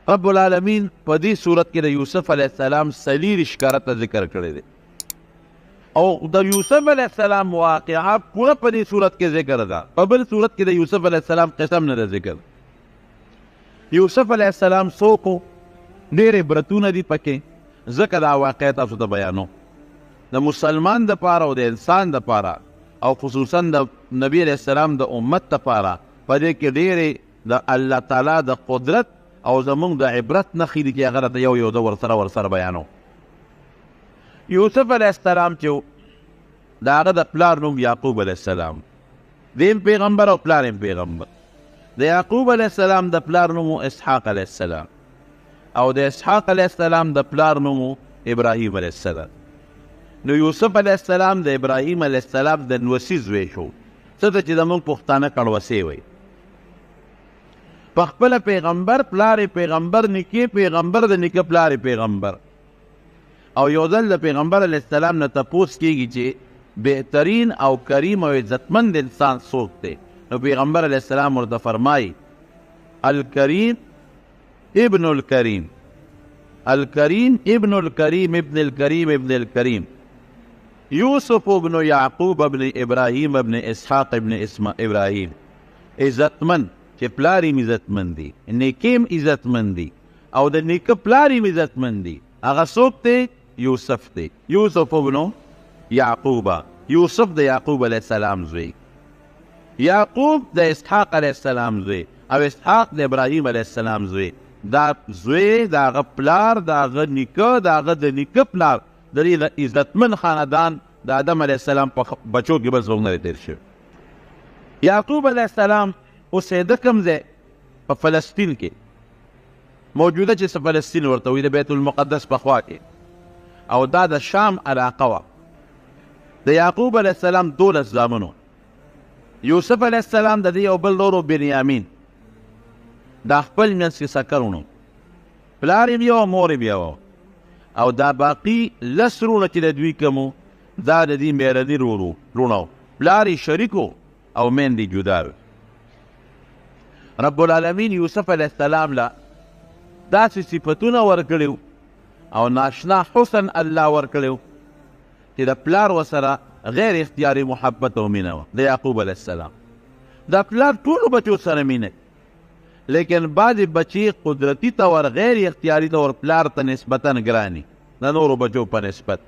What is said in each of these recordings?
رب العالمین په دې صورت کې د یوسف علیه السلام څلېرویشت کرته ذکر کړی دی، او د یوسف علیه السلام واقعه پوره په دې صورت کې ذکر ده. په بل صورت کې د یوسف علیه السلام قسم نه ده ذکر. یوسف علیه السلام څوک و؟ ډېر عبرتونه دي پکې، ځکه دا واقعه تاسو ته بیانو. د مسلمان دپاره او د انسان دپاره او خصوصا د نبی علیه السلام د امت دپاره په دې کې ډېرې د الله تعالی د قدرت او زمونږ د عبرت نښې دي چې هغه راته یو یو زه ورسره بیانو. یوسف علیه السلام چې د هغه د پلار نوم یعقوب علیه السلام، دی هم پیغمبر او پلار هم پیغمبر. د یعقوب علیه السلام د پلار نوم اسحاق علیه السلام، او د اسحاق علیه السلام د پلار نوم ابراهیم علیه السلام. نو یوسف علیه السلام د ابراهیم علیه السلام د نوسي زوی شو، څه ته چې زموږ پښتانه کړوسې وایي. په خپله پیغمبر، پلار یې پیغمبر، نیکه پیغمبر، د نیکه پلار یې پیغمبر. او یو ځل د پیغمبر علیه السلام نه تپوس کیږي چې بهترین او کریم او عزتمند انسان څوک دی؟ نو پیغمبر علیه السلام ورته فرمایي الکریم ابن الکریم، الکریم ابن الکریم ابن الکریم ابن الکریم، یوسف ابن یعقوب ابن ابراهیم ابن اسحاق ابن ابراهیم. عزتمند چې پلار یې عزتمند دی، نیکه یې عزتمند دی، او د نیکه پلار یې عزتمند دی، هغه څوک دی؟ یوسف دی. یوسف ابن یعقوب، یوسف د یعقوب علیه السلام زوی، یعقوب د اسحاق علیه السلام زوی، او اسحاق د ابراهیم علیه السلام زوی. دا زوی د هغه پلار، د هغه نیکه، د هغه د نیکه پلار، د دې د عزتمن خاندان د آدم علیه السلام په بچو کې بل څوک نه دی تېر شوی. یعقوب علیه السلام اوسېده کوم ځای؟ په فلسطین کې موجوده چې څه فلسطین ورته وایي، د بیت المقدس په خوا کې، او دا د شام علاقه وه. د یعقوب علیه السلام 12 زامنو، یوسف علیه السلام د دې یو بل ورور بنیامین، دا خپل منځ کې سکه وروڼو، پلار یې یو، مور یې یو، او دا باقي لس وروڼه چې د دوی کوم وو، دا د دې میرني وروڼه وو، پلار یې شریک و او میندې جدا وې. رب العالمین یوسف علیه السلام له داسې صفتونه ورکړي وو او ناشنا حسن الله ورکړی و چې د پلار ورسره غیر اختیاري محبت او مینه وه. د یعقوب علیه السلام د پلار ټولو بچو سره مینه، لیکن بعضې بچې قدرتي طور غیر اختیاري طور پلار ته نسبتاً ګراني د نورو بچو په نسبت.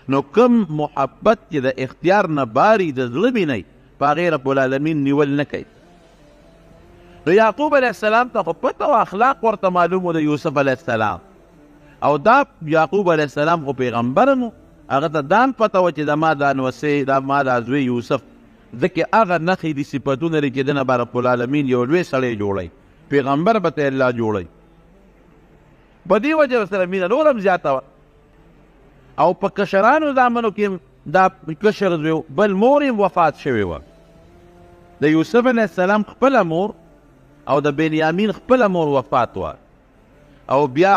نو کوم محبت چې د اختیار نه باري د زړه مینه وي، په هغې رب العالمین نیول نه کوي. نو یعقوب علیه السلام ته خو پته او اخلاق ورته معلوم و د یوسف علیه السلام، او دا یعقوب علیه السلام خو پیغمبر هم و، هغه ته دا هم پته وه چې د ما دا نوسې، دا ما دا زوی یوسف، ځکه هغه نښې دي صفتونه لري چې د نه به رب العالمین یو لوی سړی جوړوي، پیغمبر به ته الله جوړوي. په دې وجه سره مینه نور هم زیاته وه. او په کشرانو زامنو کې دا کشر زوی و، بل مور یې وفات شوې وه. د یوسف علیه السلام خپله مور او د بنیامین خپله مور وفات وه، او بیا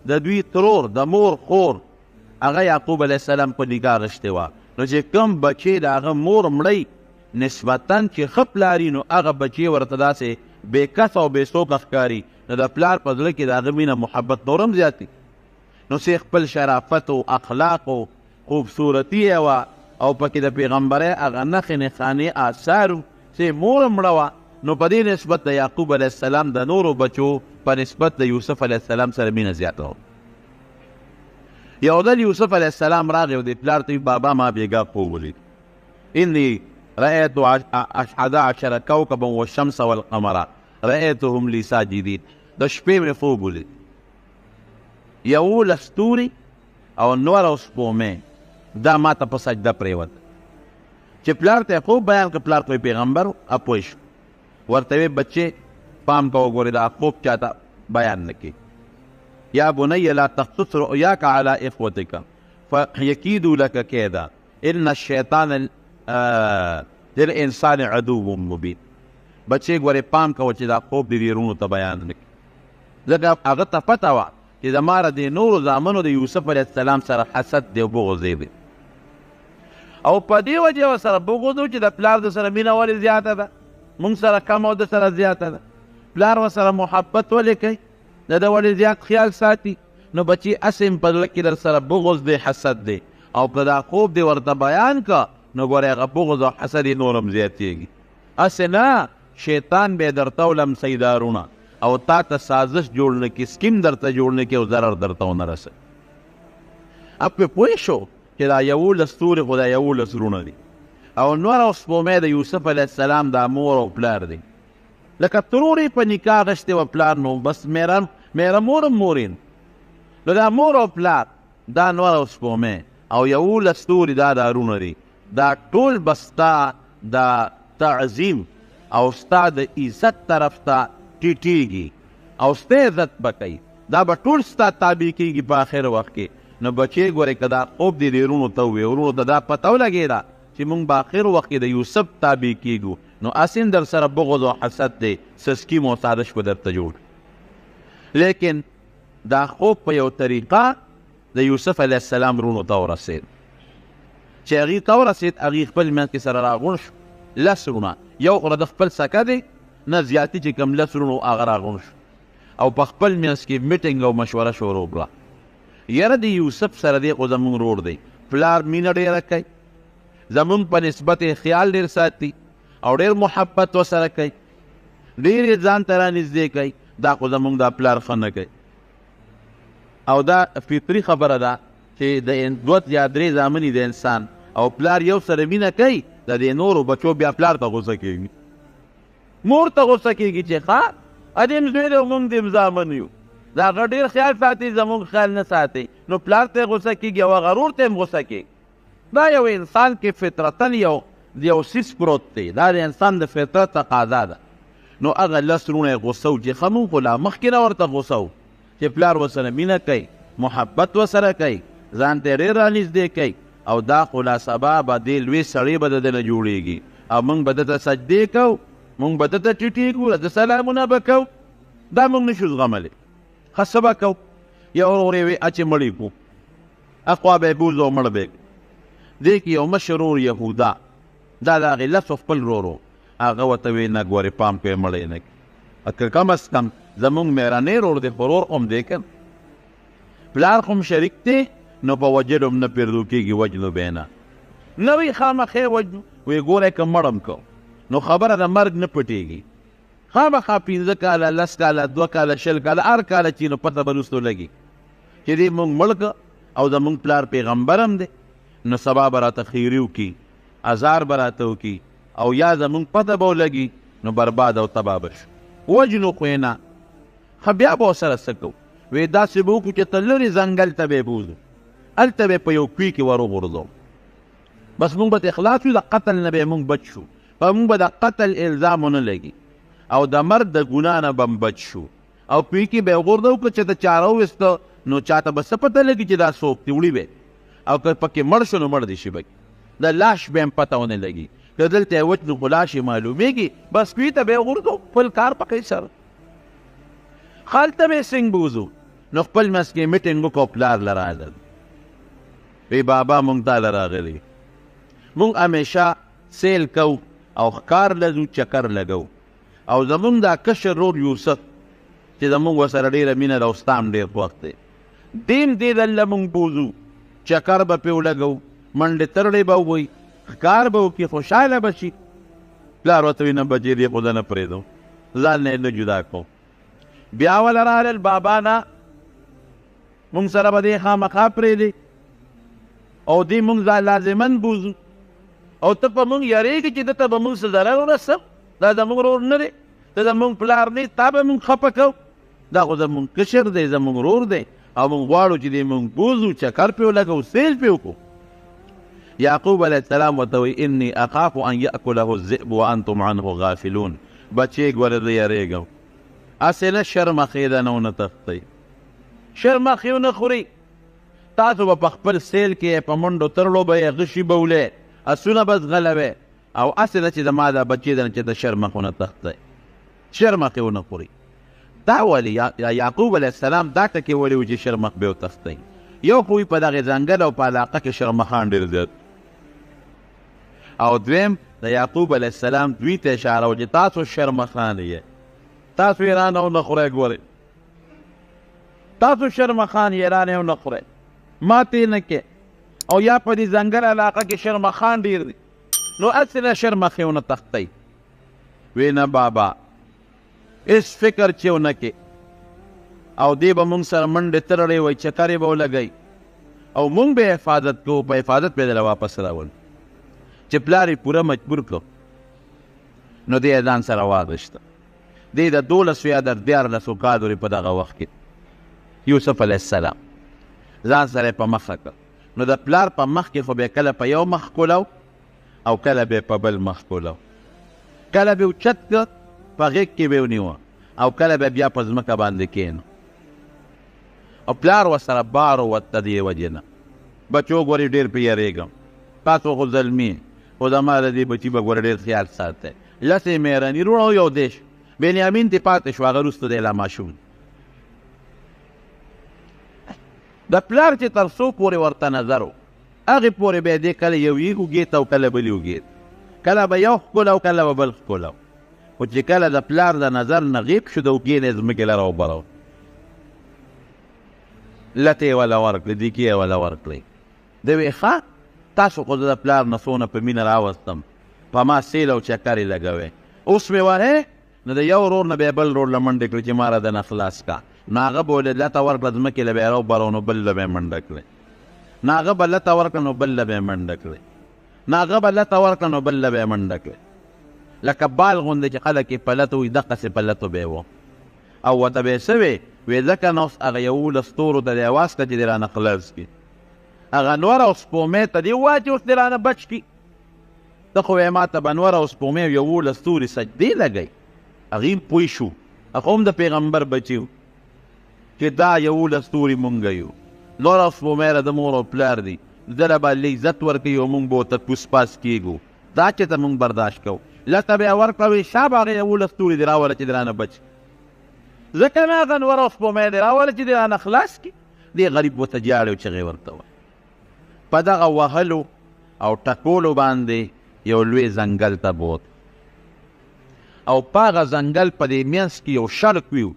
د دوی ترور د مور خور هغه یعقوب علیه السلام په نکاح غشتې وه. نو چې کوم بچی د هغه مور مړی نسبتاً چې ښه پلار نو هغه بچی ورته داسې بې کسه او بې څوکه ښکاري، نو د پلار په زړه کې د هغه مینه محبت نور هم زیات وي. نو څه خپل شرافت او اخلاق او خوبصورتي یې وه، او پکې د پیغمبرۍ هغه نښې نښانې آثار وو، څه مور هم مړه وه. نو په دې نسبت د یعقوب علیه السلام د نورو بچو په نسبت د یوسف علیه السلام سره مینه زیاته وه. یو ځل یوسف علیه السلام راغی او د پلار ته ویل، بابا ما بېګا خوب ولید، انی رأیت 11 کوکبا والشمس والقمر رأیتهم لی ساجدین. د شپې مې خوب ولید، 11 ستوري او نور او سپوږمۍ دا ما ته په سجده پرېوت. چې پلار ته یې خوب بیان کړ، پلار خو یې پیغمبر و، پوه شو. ورته ویې بچې پام کوه، ګورې دا خوب چاته بیان نه کړي. یا بنی لا تقصص رؤیاک علی اخوتک فیکیدوا لک کیدا ان الشیطان للانسان عدو مبین. بچې ګورې پام کوه چې دا خوب دې دې وروڼو ته بیان نه کړي، ځکه هغه ته پته وه چې زما د دې نورو زامنو د یوسف علیه السلام سره حسد دی او بغض دی، او په دې وجه ورسره بغض و چې د پلار د سره مینه ولې زیاته ده، موږ سره کم او د سره زیاته ده، پلار ورسره محبت ولې کوي. د ده ولې زیات خیال ساتي؟ نو بچي هسې هم په زړه کې در سره بغض دی، حسد دی، او که دا خوب دې ورته بیان که نو ګورې هغه بغض او حسد یې نور هم زیاتېږي. هسې نه شیطان به یې درته ولمسوي دا وروڼه، او تا ته سازش جوړ نه کړي، سکیم درته جوړ نه کړي او ضرر درته ونه رسوي. اب پې پوه شو چې دا 11 ستوري خو دا 11 وروڼه دي، او نور او سپوږمۍ د یوسف علیه السلام دا مور او پلار دی. لکه ترور یې په نکاح غشتې وه پلار، نو بس میره مور هم مور یې. نو دا مور او پلار، دا نور او سپوږمۍ او 11 ستوري دا دا وروڼه دي، دا ټول به ستا د تعظیم او ستا د عزت طرف ته ټیټیږي او ستا عزت به کوي، دا به ټول ستا تابع کېږي په آخر وخت کې. نو بچې ګورې که دا خوب دې دې وروڼو ته ووې، وروڼو ته دا پته ولګېده چې موږ به آخر وخت کې د یوسف تابع کېږو، نو هسې هم در سره بغض او حسد دی، څه سکیم او سازش به درته جوړ. لیکن دا خوب په یو طریقه د یوسف علیه السلام وروڼو ته ورسېد. چې هغې ته ورسېد، هغې خپل منځ کې سره راغونډ شو، لس وروڼه، یو خو د خپل سکه دی نه زیاتي چې کوم لس وروڼو هغه راغونډ شو او په خپل منځ کې میټینګ او مشوره شروع کړه. یاره د یوسف سره دی خو زموږ ورور دی، پلار مینه ډېره کوي، زموږ په نسبت یې خیال ډېر ساتي او ډېر محبت ورسره کوي، ډېر یې ځان ته رانږدې کوي، دا خو زموږ دا پلار ښه نه کوي. او دا فطري خبره ده چې د دوه یا درې زامن د انسان او پلار یو سره مینه کوي، د دې نورو بچو بیا پلار ته غوسه کېږي، مور ته غوسه کېږي چې ښه ادې هم زوی دی او موږ دې هم زامن یو، د هغه ډېر خیال ساتي، زموږ خیال نه ساتي، نو پلار ته یې غوسه کېږي او هغه ورور ته یې هم غوسه کېږي. دا یو انسان کې فطرتاً یو څیز پروت دی، دا د انسان د فطرت تقاضا ده. نو هغه لس وروڼه یې غوسه وو چې ښه موږ خو لا مخکې نه ورته غوسه وو چې پلار ورسره مینه کوي، محبت ورسره کوي، ځان ته یې ډېر رانږدې کوي، او دا خو لا سبا به دې لوی سړی به د ده نه جوړېږي او موږ به ده ته سجدې کوو، موږ به ده ته ټیټېږو، د ده سلامونه به کوو، دا موږ نه شو زغملی. ښه څه به کوو؟ یو ورور یې وی اچې مړ یې کړو، اخوا به یې بوځو او مړ به یې کړو. دې کې یو مشر ورور یهودا، دا د هغې لسو خپل ورور و، هغه ورته وی نه ګورې پام کوې مړ یې نه کړي، که کم از کم زموږ مېرنی ورور دی، خو ورور هم دی که نه، پلار خو هم شریک دی، نو په وژلو هم نه پېرزو کېږي، وژنو به یې نه. نه وي خامخا یې وژنو، وایي ګوره که مړ هم کړو نو خبره د مرګ نه پټېږي، خامخا 5 کاله، 10 کاله، 2 کاله، 20 کاله، هر کاله چې نو پته به وروسته لګي چې دې موږ مړ کړه او زموږ پلار پیغمبر هم دی، نو سبا به راته خیري وکړي، ازار به راته وکړي، او یا زموږ پته به ولګي، نو برباد او تباه به شو. وژنو خو یې نه، ښه بیا به ورسره څه کوو؟ وایي داسې به وکړو چې ته لرې ځنګل ته به یې بوځو، هلته به یې په یو کوی کې ور وغورځوو، بس موږ به ترې خلاص شو، د قتل نه به یې موږ بچ شو، په موږ به د قتل الزام ونه لګي او د مرګ د ګناه نه به هم بچ شو، او کوی کې به یې وغورځوو، که چېرته چا راوویسته نو چاته به څه پته لګي چې دا څوک دی، وړي به، او که پکې مړ شو نو مړ دې شي پکې، د لاش به هم پته ونه لګي، که دلته یې وچ نو خو لاش یې معلومېږي، بس کوی ته به یې وغورځوو، خپل کار پکې سره هلته به یې څنګه بوځو. نو خپل منځ کې میټینګ وکړو، پلار له راغلل، وی بابا مونږ تا له راغلي، مونږ همیشه سیل کوو او ښکار له ځو، چکر لګوو، او زمونږ دا کشر ورور یوسف چې زمونږ ورسره ډېره مینه ده او ستا هم ډېر خوښ دی، دیم دې دله مونږ بوځو، چکر به پرې ولګوو، منډې ترړې به ووایي، ښکار به وکړي، خوشحاله به شي. پلار ورته وایي نه بچې دې خو زه نه پرېږدم، ځان نه یې نه جدا کوم. بیا وله راغلل، بابا نه مونږ سره به دې خامخا پرېږدې او دې مونږ ځان لازماً بوځو، او ته په مونږ یارېږي چې ده ته به مونږ څه ضرر ورسوم، دا زمونږ ورور نه دی، ته زمونږ پلار نه، تا به مونږ خفه کوو، دا خو زمونږ کشر دی، زمونږ ورور دی، او مونږ غواړو چې دې مونږ بوځو، چکر پرې ولګوو، سیل پرې وکړو. یعقوب علیه السلام ورته وایي انی اخاف ان یأکله الذئب وانتم عنه غافلون. بچې ګوره زه یارېږم، هسې نه شرمښې ده نه ونه تښتئ، شرمښې ونه خوري، تاسو به په خپل سیل کې په منډو ترړو به یې غشي به ولئ، اسونه به ځغلوئ، او هسې نه چې زما دا بچې ده نه چې د شرمښ ونه تښتئ، شرمښې ونه خوري. دا ولې یعقوب علیه السلام دا ټکی ولې و چې شرمښ به وتښتئ؟ یو خو په دغې ځنګل او په علاقه کې شرمښان ډېر زیات، او دویم د یعقوب علیه السلام دوی ته اشاره و چې تاسو شرمښان یئ، تاسو یې رانه ونه خورئ. ګورئ تاسو شرمخان یې رانه ونه خورئ، ماتې نه کې، او یا په دې ځنګل علاقه کې شرمخان ډېر دي، نو هسې نه شرمخې ونه تښتئ. وی نه بابا، هېڅ فکر چې ونه کې. او دی به مونږ سره منډې ترړې وای، چکرې به ولګوي او مونږ به حفاظت کوو، په حفاظت به یې درله واپس راولو. چې پلار یې پوره مجبور کړو نو دی یې ځان سره واغېسته. دی د 12 یا د 13 کالو په دغه وخت کې یوسف علیه السلام ځان سره یې په مخه کړ. نو د پلار په مخ کې خو به یې کله په یو مخ ښکلو او کله به یې په بل مخ ښکلو، کله به یې اوچت کړ په غېږ کې به یې ونیوه او کله به بیا په ځمکه باندې کښېنو. او پلار ورسره بار ووت د دې وجې نه، بچو ګورې ډېر پرې یېرېږم، تاسو خو زلمي، خو زما د دې بچي به ګوره ډېر خیال ساتئ. لسې مهرني وروڼه یو دېرش، بنیامین ترې پاتې شو، هغه وروسته دی لا ماشوم. د پلار چې تر څو پورې ورته نظر و هغې پورې به یې دی کله یو یې اوږې ته او کله بلې اوږې ته، کله به یو ښکل او کله به بل ښکل. خو چې کله د پلار د نظر نه غیب شو، د اوږې نه یې ځمکې له راوبرو، لتې یې وله ورکړې، دیکې یې وله ورکړې. ده وی ښه تاسو خو زه د پلار نه څونه په مینه راوستم، په ما سیل او چکرې لګوئ، اوس مې وهې؟ نو د یو ورور نه بیا بل ورور له منډې کړې چې ما را دنه خلاص کا. نو هغه به ولې لته ورکړه، ځمکې له به یې راوبرو، نو بل له به یې منډه کړې. نو هغه به لته ورکړه، نو بل له به یې منډه کړې. نو هغه به لته ورکړه، نو بل له به یې منډه کړې. لکه بال غوندې چې خلک یې په لتو وي، دقسې په لتو به یې وو. او ورته به یې څه وې؟ وې ځکه نو اوس هغه 11 ستورو ته دې اواز کړه چې دې رانه خلاص کړي، هغه نور او سپومې ته دې ووایه چې اوس دې رانه بچ کړي. ته خو وایې ما ته به نور او سپومې او 11 ستوري سجدې لګوي. هغوی هم پوه شو، هغه هم د پیغمبر بچي وو، چې دا 11 ستوري مونږ یو، نور او سپومې را د مور او پلار دي، ده له به الله عزت ورکوي او مونږ به ورته کوس پاس کېږو، دا چې ته مونږ برداشت کوو. لته به یې ورکړه، وایي شابه هغه 11 ستوري دې راوله چې دې رانه بچ کړي، ځکه نه هغه نور او سپومې دې راوله چې دې رانه خلاص کړي. دې غریب ورته ژاړي او چغې ورته وایي. په دغه وهلو او ټکولو باندې یو لوی ځنګل ته بوت، او په هغه ځنګل په دې منځ کې یو شړک وي.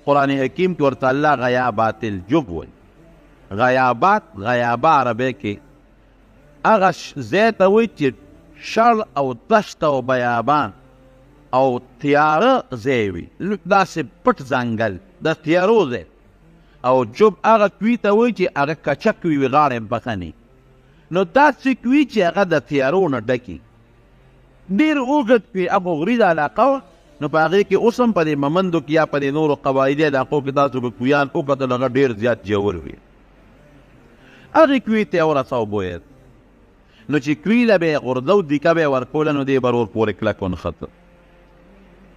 قرآن حکیم کې ورته الله غیابات الجب وایي. غیابات، غیابه عربی کې هغه ځای ته وایي چې شړ او دشت او بیابان او تیاره ځای وي، داسې پټ ځنګل د تیارو ځای. او جب هغه کوی ته وایي چې هغه کچه کوي وي، غاړه یې پخه نه. نو داسې کوي چې هغه د تیارو نه ډکي، ډېر اوږد کوي، هغه غریزه علاقه وه. نو په هغې کې اوس هم په دې ممندو کې یا په دې نورو قبایلي علاقو کې تاسو به کویان وکتل، هغه ډېر زیات ژور وي. هغې کوی ته یې ورساو بویل. نو چې کوی له به یې غورځو، دیکه به یې ورکوله، نو دې به ورور پورې کلک ونښته.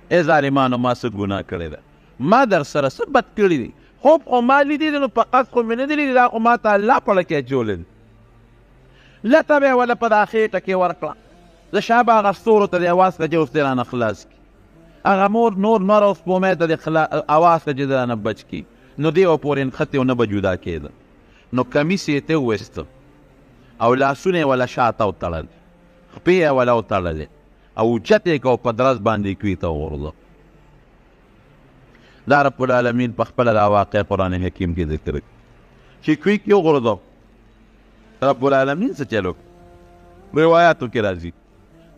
ای ظالمانو، ما څه ګناه کړې ده؟ ما در سره څه بد کړي دي؟ خوب خو ما لیدلی دی، نو په قصد خو مې نه دي لیدلي، دا خو ما ته الله په ړه کې اچولی دی. لته به یې وله په دا خېټه کې ورکړه، زه شابه هغه ستورو ته دې اواز کړه چې اوس دې رانه خلاص کړي، هغه مور نور نور او سپومې ته دې اواز کړه چې دې رانه بچ کړي. نو دې ورپورې نښتې او نه به جدا کېده. نو کمیس یې ترې وویسته او لاسونه یې وله شاته وتړل، خپې یې وله وتړلې او اوچت یې کړ او په درز باندې کوی ته وغورځو. دا رب العالمین په خپله دا واقعه قرآن حکیم کې ذکر کړي چې کوی کې وغورځو. رب العالمین څه چلو روایاتو کې راځي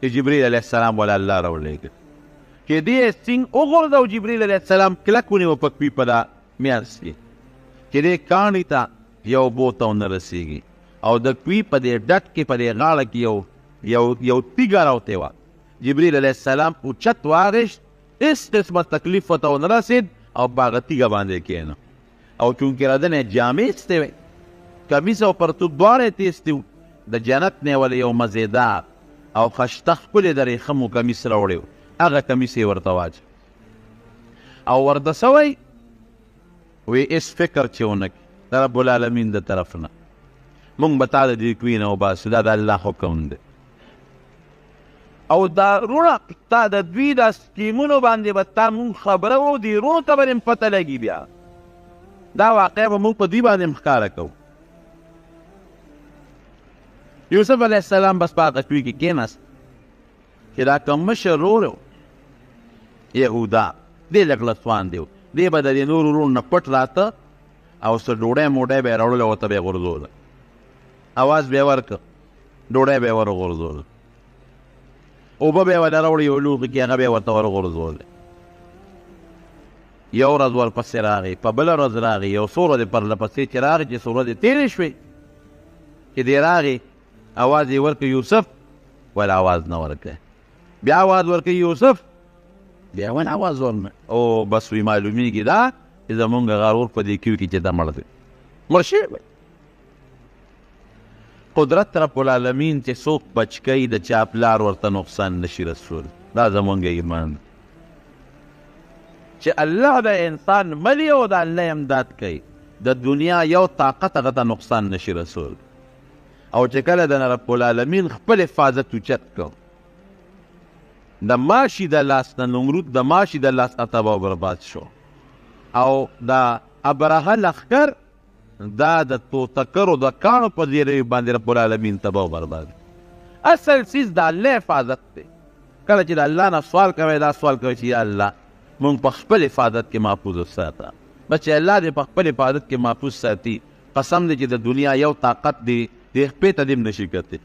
چې جبریل علیه السلام وله الله راولېږه چې دې سینګ وغورځو. جبریل علیه السلام کلک ونیوه په کوی په دا میانځ کې چې دې کاڼي ته یو بوته ونه رسېږي، او د کوی په دې ډډ کې په دې غاړه کې یو یو یو تیږه راوتې وه. جبریل علیه السلام اوچت واغېست، هېڅ قسمه تکلیف ورته ونه رسېد او په هغه تیږه باندې کښېنه. او چونکې را دنه یې جامې ایستې وې، کمیس او پرتوګ دواړه یې تېستي وو، د جنت نه یې ولې یو مزېدار او خشته ښکلې د رېښمو کمیس راوړی و، هغه کمیس یې ورته واچوه او ورته څه وایي؟ وایي هېڅ فکر چې ونه کړي د رب العالمین د طرف نه، موږ به تا د دې کوی نه وباسو، دا د الله حکم دی. او دا وروڼه تا د دوی دا سکیمونو باندې به تا موږ خبروو، دې وروڼو ته به دې هم پته لګي. بیا دا واقعه به موږ په دوی باندې هم ښکاره کوو. یوسف علیه السلام بس په هغه کوی کې کېناست چې دا کوم مشر ورور و یهودا، دې لږ لسوان دی، دی به د دې نورو وروڼو نه پټ راته او څه ډوډۍ موډۍ به یې راوړله، ورته به یې غورځوله، اواز به یې ورکړ، ډوډۍ به یې ورغورځوله، اوبه به یې ورله راوړې یو لوښي کې، هغه به یې ورته ورغورځولې. یو ورځ ورپسې راغی، په بله ورځ راغی، یو څو ورځې پرله پسې چې راغی، چې څو ورځې تېرې شوې، چې دی راغی اواز یې ورکړ یوسف، ولا اواز نه ورکړی. بیا اواز ورکړ یوسف، بیا ولا اواز ورنه. او بس وی معلومیږي دا چې زمونږ هغه ورور په دې کیو کې چې دا مړ دی، مړ شوی دی. قدرت رب العالمین چې څوک بچ کوي د چا پلار ورته نقصان نشي رسول. دا زمونږ ایمان دی چې الله د انسان ملي او د الله امداد کوي، د دنیا یو طاقت هغه ته نقصان نشي رسول. او چې کله د رب العالمین خپل حفاظت اوچت کړ، د ماشي د لاس نه نمرود د ماشي د لاس نه تباه برباد شو، او د ابرهه لښکر دا د توتکرو د کاڼو په زیروي باندې رب العالمین تباه برباد. اصل څیز د الله حفاظت دی. کله چې د الله نه سوال کوی، دا سوال کوی چې یا الله مونږ په خپل حفاظت کې محفوظ وساته. بس چې الله دې په خپل حفاظت کې محفوظ ساتي، قسم دی چې د دنیا یو طاقت دی دې خپې ته دې هم نشي کتلی.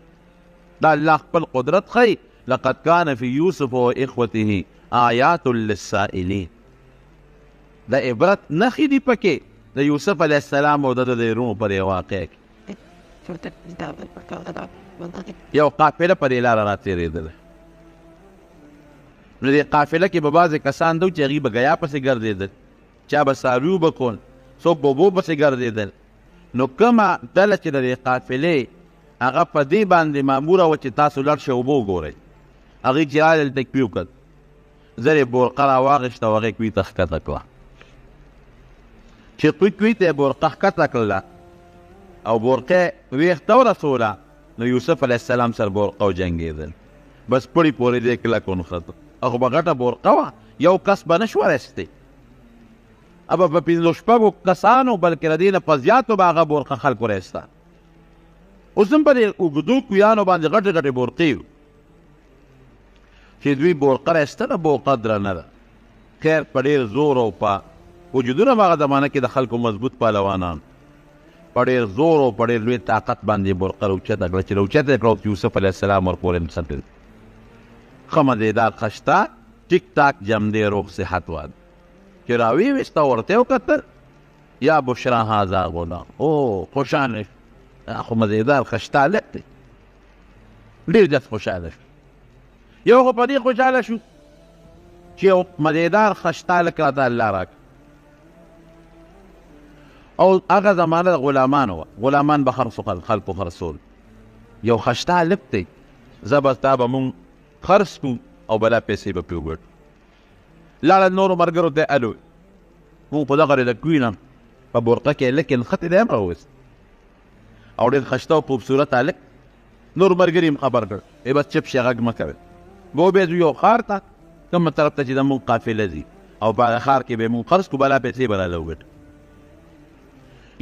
دا الله خپل قدرت ښیي. لقد کان فی یوسف و اخوته آیات للسائلین. د عبرت نښې دي پکې د یوسف علیه السلام او د ده د وروڼو په دې واقعه کې. یو قافله په دې لاره راتېرېدله. نو دې قافله کې به بعضې کسان دو چې هغوی به ګیا پسې ګرځېدل، چا به څاروي اوبه کول، څوک به اوبو پسې ګرځېدل. نو کومه ډله چې د دې قافلې هغه په دې باندې ماموره وه چې تاسو لاړ شئ اوبه وګورئ، هغوی چې راغلل دلته کوی وکړ، زر یې بورقه راواخیسته او هغې کوی ته ښکته کړه. چې کوی ته یې بورقه ښکته کړله او بورقه یې ویښ ته ورسوله، نو یوسف علیه السلام سره بورقه وجنګېدل. بس پړي پورې دې کلک ونښته. هغه به غټه بورقه وه، یو کس به نه شو ورستی، ابه په پنځو شپږو کسانو بلکې له دې نه په زیاتو به هغه بورقه خلکو راایسته. اوس هم په دې اوږدو کویانو باندې غټې غټې بورقې وي چې دوی بورقه راایستله، بورقه درنه ده. خیر په ډېر زور او په وجودونه به هغه زمانه کې د خلکو مضبوط پهلوانان په ډېر زور او په ډېر لوی طاقت باندې بورقه راوچته کړه. چې راوچته یې کړه، یوسف علیه السلام ورپورې نښتل. ښه مزېدار خشته ټیک ټاک جمدې روغ صحت وال چې راویې ویسته ورته یې وکتل، یا بشرا هذا غلام. او خوشحاله شو، دا خو مزېدار خشته هلک دی، ډېر زیات خوشحاله شو. یو خو په دې خوشحاله شو چې یو مزېدار خشته هلک راته الله راکړ. او هغه زمانه د غلامانو وه، غلامان به خرڅو خلکو خرڅول. یو خشته هلک دی، زه به تا به مونږ خرڅ کړو او بلا پیسې به پرې وګټو. لاړل نورو ملګرو ته یې الو، مونږ په دغه د کوی نه په بورقه کې هلک یې نښتی دی هم راوویست او ډېر خشته او خوبصورت هلک. نور ملګري هم خبر کړ، ای بس چپ شې غږ مه کوې. به بیا ځو یو ښار ته، کوم طرف ته چې د مونږ قافله ځي او په هغه ښار کې به یې مونږ خرڅ کړو، بلا پیسې به راله وګټو.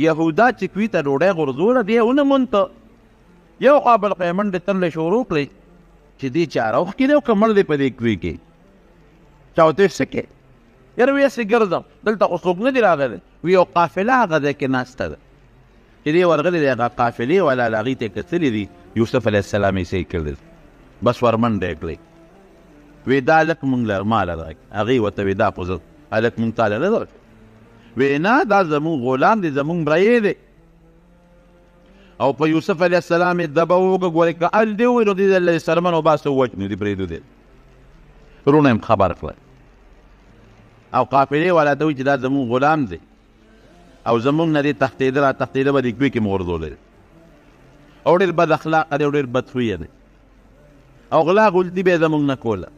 یهودا چې کوی ته ډوډۍ غورځوله، دی یې ونه مونته. یو خوا بل خوا یې منډې ترلې شروع کړې چې دې چاره اوښکې دی او که مړ دی په دې کوی کې. چا ورته څه کوې؟ یاره وی هسې ګرځم، دلته خو څوک نه دی راغلی. وی یو قافله هغه ځای کې ناسته ده چې دی ورغلی دی، هغه قافلې والا له هغوی ته یې کتلي دي، یوسف علیه السلام یې صحیح کړی. بس ورمنډه یې کړې، وی دا هلک مونږ له ماله راکړي. هغوی ورته وی دا خو زه هلک مونږ تاله نه درکړو. وی نه، دا زمونږ غلام دی، زمونږ مریی دی. او په یوسف علیه السلام یې دبه وکړه، ګورې که ال دی وویل نو دې له څرمن وباسه ووژنو دې پرېږدو دی. وروڼه یې هم خبر کړل او قافلې والا ته وایي چې دا زمونږ غلام دی او زمونږ نه دې تښتېده را تښتېده به دې کوی کې مو غورځولی دی او ډېر بد اخلاقه دی او ډېر بدخویه دی او غلا غلطي به یې زمونږ نه کوله،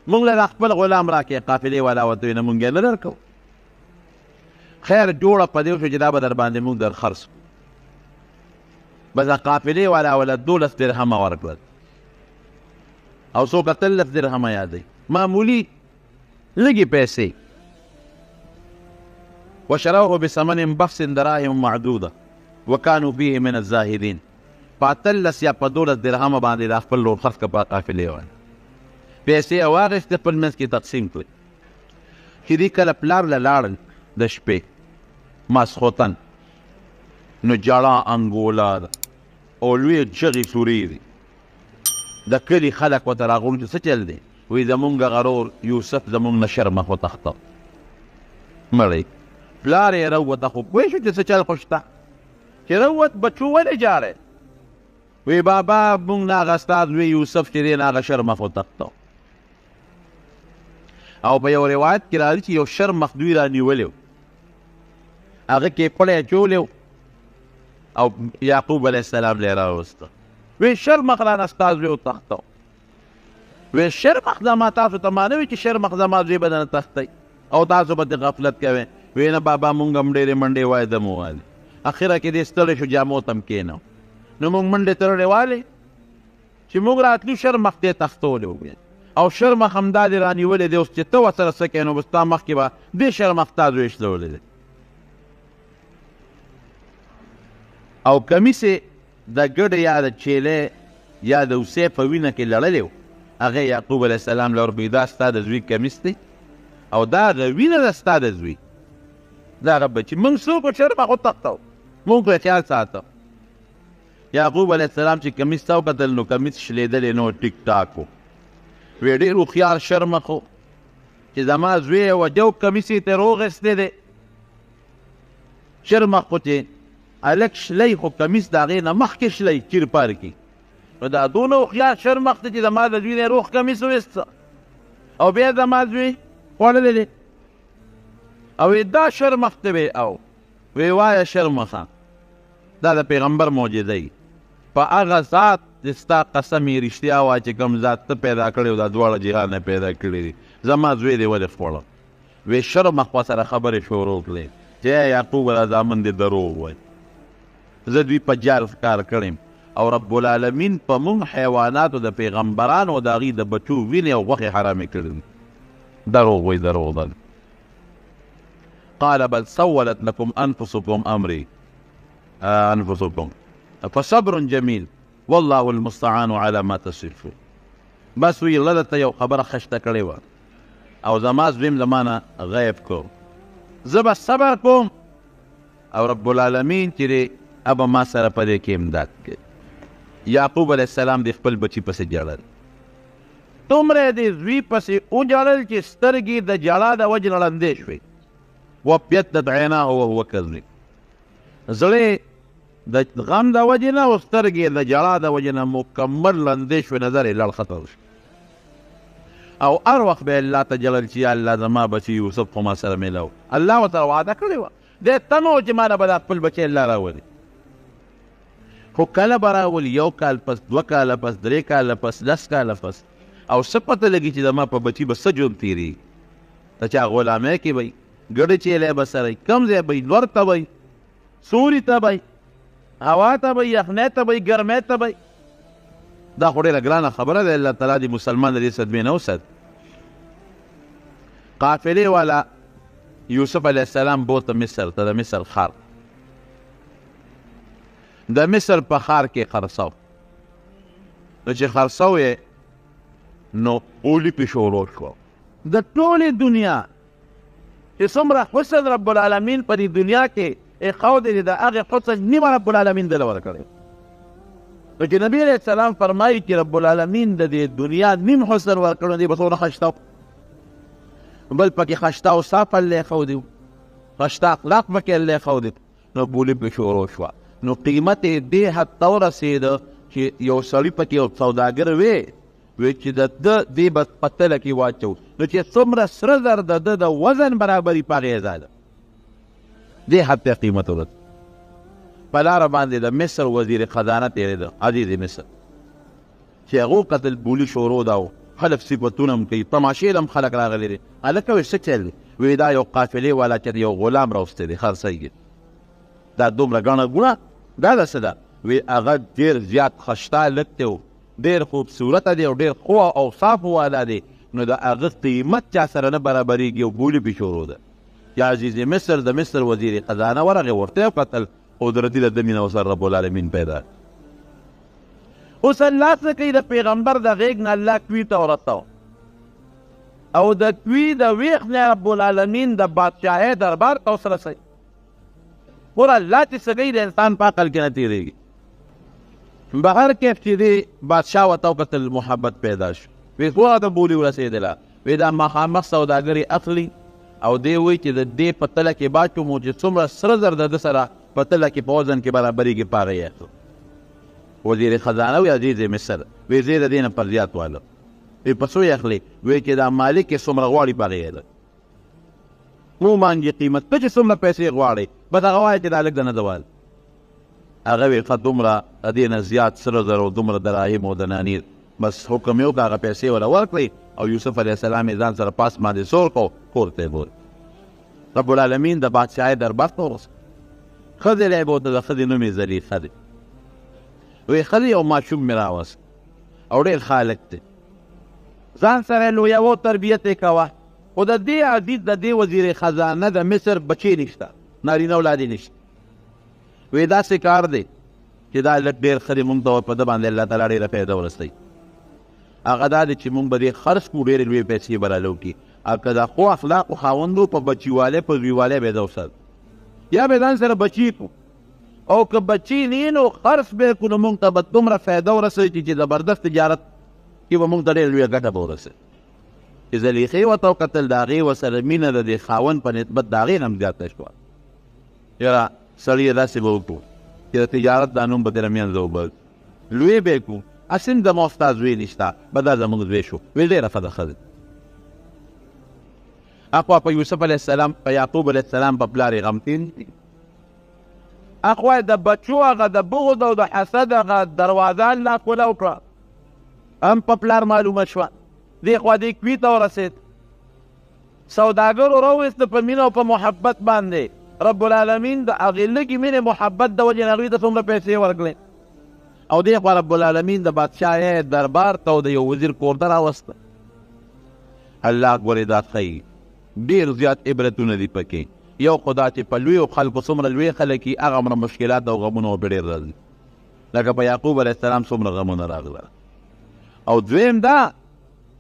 مونږ له دا خپل غلام راکړې. قافلې والا ورته وایي نه، مونږ یې نه درکوو. خیر جوړه په دې وشوه چې دا به در باندې مونږ در خرڅ کړو. بس قافلې والا وله 12 درهمه ورکړل او څوک 18 درهمه یادوي، معمولي لږې پیسې. وشروه بثمن بخس دراهم معدوده وکانو فيه من الزاهدین. په 18 یا په 12 درهمه باندې دا خپل لور خرڅ کړه په قافلې والا. پیسې یې واخیستې، خپل منځ کې تقسیم کړې. چې دی کله پلار له لاړل د شپې ماسخوتن، نو جړا انګولا ده او لوی چغې سورې دي. د کلي خلک ورته راغونډ چې څه چل دی؟ وایي زمونږ غرور یوسف زمونږ نه شرمخ وتښته. مړی پلار یې راووته، خو پوه شو چې څه چل خو شته. چې راووت بچو ولې ژاړی؟ وی بابا مونږ نه هغه ستا زوی یوسف چې دی نه هغه شرمخ وتښته. او په یو روایت کې راځي چې یو شرمخ دوی رانیولی و، هغه کې پړی اچولی و او یعقوب علیه السلام له یې راوسته. وی شرمخ رانه ستا زوی وتښته. وی شرمخ زما تاسو ته ما نه وي چې شرمخ زما زوی به درنه تښتئ او تاسو به ترې غفلت کوئ. وی نه بابا مونږ هم ډېرې منډې وایې دم ووالې. اخره کې دې ستړی شو جامو ته هم کښېنو. نو مونږ منډې ترړې والې چې موږ راتلو شرمخ دې تښتولی و او شرمخ همدا دې رانیولی دی، اوس چې ته ورسره څه کوې نو به ستا مخکې به دې شرمخ تا زوی شلولی دی. او کمیس یې د ګډې یا د چیلې یا د هوسۍ په وینه کې لړلی و، هغه یعقوب علیه السلام له ورکړي دا ستا د زوی کمیس دی او دا د وینه ده ستا د زوی، دا هغه بچي. موږ څوک شرمخ وتښتو، موږ خو یې خیال ساته. یعقوب علیه السلام چې کمیس ته وکتل نو کمیس شلېدلی نو ټیک ټاک و. وی ډېر هوښیار شرمخ و چې زما زوی یې وجه او کمیس یې ترې روغېستی دی. شرمخ خو چې هلک شلی خو کمیس د هغې نه مخکې شلی چیر پار کړي، نو دا دونه هوښیار شرمخ دی چې زما د زوی نه یې روغ کمیس وویسته او بیا زما زوی خوړلی دی. او دا شرمخ دی وی او وی وایه شرمخه دا د پیغمبر معجزه وي، په هغه ذات چې ستا قسم یې رښتیا وایه چې کوم ذات ته پیدا کړی او دا دواړه جهانه پیدا کړي دي، زما زوی دې ولې خوړه؟ وی شرمخ ورسره خبرې شروع کړې چې ای یعقوب دا زامن دې دروغ وایي، زه دوی په جال ښکار کړم او رب العالمین په موږ حیواناتو د پیغمبرانو او د هغوی د بچو وینې او غوښې حرامې کړې دي. دروغ وایي، دروغ ده. قال بل سولت لكم انفسكم امري انفسكم فصبر جميل والله المستعان على ما تصفون. بس وی الله ته یو خبره خشته کړې وه او زما زوی هم زما نه غیب کړو، زه به صبر کوم او رب العالمین چې دی به ما سره په دې کې امداد کوي. یعقوب علیه السلام د خپل بچي پسې ژړل، دومره یې د زوی پسې وژړل چې سترګې د ژړا د وجې نه ړندې شوې. وابيضت عیناه وهو کظیم، زړه د غم د وجې نه او سترګې د ژړا د وجې نه مکمل ړندې شوې، نظر یې لړ ختم شو. او هر وخت به الله ته ژړل چې یا الله زما بچی یوسف خو ما سره میلاو. الله ورته وعده کړې وه، دی تمه و چې ما له به دا خپل بچی الله راولي، خو کله به راولي؟ یو کال پس، 2 کاله پس، 3 کاله پس، 10 کاله پس. او څه پته لګي چې زما په بچي به څه ژوند تېرېږي؟ د چا غلامۍ کې به وي، ګډې چیلی به سره وي، کوم ځای به وي، لور ته به وي، سوري ته به وي، هوا ته به وي، یخنۍ ته به وي، ګرمۍ ته به وي. دا خو ډېره ګرانه خبره ده، الله تعالی دې مسلمان د دې صدمې نه وساتي. قافلې والا یوسف علیه السلام بوته مصر ته، د مصر ښار، د مصر په ښار کې خرڅاو. نو چې خرڅاو یې نو اولي پې شروع شوه. د ټولې دنیا چې څومره حسن رب العالمین په دې دنیا کې ایښودی دی، د هغې حسن نیمه رب العالمین دله ورکړی. نو چې نبي علیه السلام فرمایي چې رب العالمین د دې دنیا نیم حسن ورکړی دی، به څومره ښایسته بل پکې ښایسته اوصاف الله ایښودي وو، ښایسته اخلاق پکې الله ایښودي. نو بولي پې شروع شوه. نو قیمت یې دې حد ته ورسېده چې یو سړي پکې یو سوداګر وی، وی چې د ده دې به په تله کې واچوو، نو چې څومره سره زر د ده د وزن برابري په هغې ازاده، دې حد ته قیمت ورسېد. په لاره باندې د مصر وزیر خزانه تېرېده، عزیز مصر، چې هغو قتل بولي شروع ده او خلک صفتونه هم کوي، تماشې له هم خلک راغلي دي. هلکه وایي څه چل دی؟ وایي دا یو قافلې والا چې یو غلام راوستی دی، خرڅوي. دا دومره ګڼه ګوڼه دا د څه ده؟ وایي هغه ډېر زیات ښایسته هلک دی، ډېر خوبصورته دی او ډېر ښو اوصافو والا دی، نو د هغه قیمت چا سره نه برابرېږي او بولي پې شروع ده. چې عزیز مصر د مصر وزیر خزانه ورغی، ورته یې وکتل، قدرتي د ده مینه ورسره رب العالمین پیدا. اوس الله څه کوي؟ د پیغمبر د غېږ نه الله کوی ته ورسوه. او د کوی د ویښ نه رب العالمین د بادشاهۍ دربار ته اوس رسوي. ګوره الله چې څه کوي د انسان په عقل کې نه تېرېږي. بهر کیف چې دی بادشاه ورته وکتل، محبت پیدا شو، وی ګوره د بولي ورسېدله، وی دا مخامخ سوداګري اخلي او دی وایي چې د دې په تله کې باچومو چې څومره سره زر د ده سره په تله کې په وزن کې برابرېږي په هغه یې اخلو. وزیر خزانه وی عزیز مصر، وی زه د دې نه پر زیات والم. وی په څو یې اخلې؟ وی چې دا مالک یې څومره غواړي په هغې یې ده. مو مانګې قیمت ته چې څومره پیسې غواړې بس هغه وایه چې دا لږ ده نه ده وال. هغه وی ښه دومره د دې نه زیات سره زر او دومره دراهم او دنانیر، بس حکم یې وکړ هغه پیسې وله ورکړې او یوسف علیه السلام یې ځان سره پاس باندې سور کړ کور ته یې بوت. رب العالمین د بادشاهۍ دربار ته ورسېد. ښځې له یې بوته، د ښځې نوم یې زلیخه دی. وی ښځې یو ماشوم مې راوست او ډېر ښه هلک دی، ځان سره یې لویوه او تربیت یې کوه. خو د دې عزیز د دې وزیر خزانه د مصر بچی نشته، نارینه اولاد یې نشته. وی داسې کار دی چې دا هلک ډېر ښه دی، موږ ته په ده باندې الله تعالی ډېره فایده ورسوي. هغه دا دی چې موږ به دې خرڅ کړو، ډېرې لویې پیسې به راله وکړي، او که د ښو اخلاقو خاوند و په بچیوالی په زویوالی به یې ده وساتو، یا به ځان سره بچي کړو، او که بچي نه نو خرڅ به یې کړو، نو موږ ته به دومره فایده ورسوي چې زبردست تجارت کې به موږ ته ډېره لویه ګټه به ورسوي. چې زلیخې ورته وکتل د هغې ورسره مینه د دې خاوند په نسبت د هغې نه هم زیاته شوه. یاره سړیه داسې به وکړو چې د تجارت دا نوم به ترې منځه وباسو، لوی به یې کړو، هسې هم زما ستا زوی نشته، به دا زموږ زوی شو. ویل ډېره ښه ده ښه ده. اخوا په یوسف علیه السلام په یعقوب علیه السلام په پلار یې غم تېر دي. اخوا د بچو هغه د بغض او د حسد هغه دروازه الله کولاو کړه، هم په پلار معلومه شوه. دې خوا دې کوي ته ورسېد، سوداګرو راوویست په مینه او په محبت باندې. رب العالمین د هغې لږې مینې محبت د وجې نه هغوی ته څومره پیسې ورکړې. او دې خوا رب العالمین د بادشاهۍ دربار ته او د یو وزیر کور ته راوسته. الله ګورې دا ښیي ډېر زیات عبرتونه دي پکې. یو خو دا چې په لویو خلکو څومره لوی خلک وي هغه عمره مشکلات او غمونه ورپې ډېر راځي، لکه په یعقوب علیه السلام څومره غمونه راغله. او دویم دا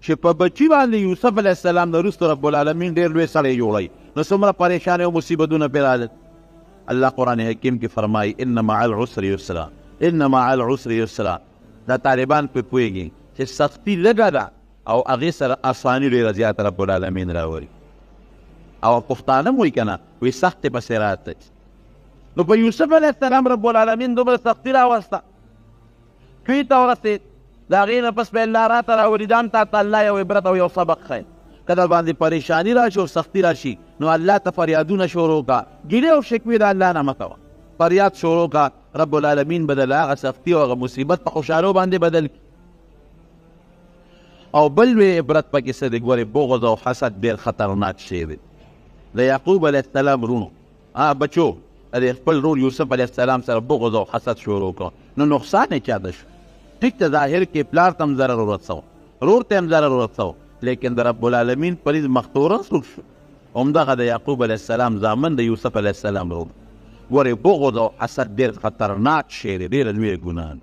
چې په بچي باندې یوسف علیه السلام نه وروسته رب العالمین ډېر لوی سړی جوړوي، نو څومره پریشانۍ او مصیبتونه پرې راغلل. الله قرآن حکیم کې فرمایي ان مع العسر یسرا، ان مع العسر یسرا. دا طالبان پرې پوهېږي چې سختي لږه ده او هغې سره اساني ډېره زیاته رب العالمین راولي. او پښتانه هم وایي که نه، وایي سختې پسې راته. نو په یوسف علیه السلام رب العالمین دومره سختي راوسته، کوی ته ورسېد. د هغې نه پس به الله راته راولي، دا هم تا ته الله یو عبرت او یو سبق ښیي. که در باندې پریشاني راشي او سختي راشي نو الله ته فریادونه شروع کړه، ګیلې او شکوې د الله نه مه کوه، فریاد شروع کړه، رب العالمین به د هغه سختي او هغه مصیبت په خوشحالو باندې بدل کړي. او بل لوی عبرت پکې څه دی؟ ګورې بغض او حسد ډېر خطرناک شی دی. د یعقوب علیه السلام وروڼو بچو د خپل ورور یوسف علیه السلام سره بغض او حسد شروع کړ، نو نقصان یې چاته شو؟ ټیک ته ظاهر کې پلار ته هم ضرر ورسوه، ورور ته هم ضرر ورسوه، لیکن د رب العالمین په نزد مختورن څوک شو؟ همدغه د یعقوب علیه السلام زامن د یوسف علیه السلام ورور. ګورې بغض او حسد ډېر خطرناک شی دی، ډېره لویه ګناه ده.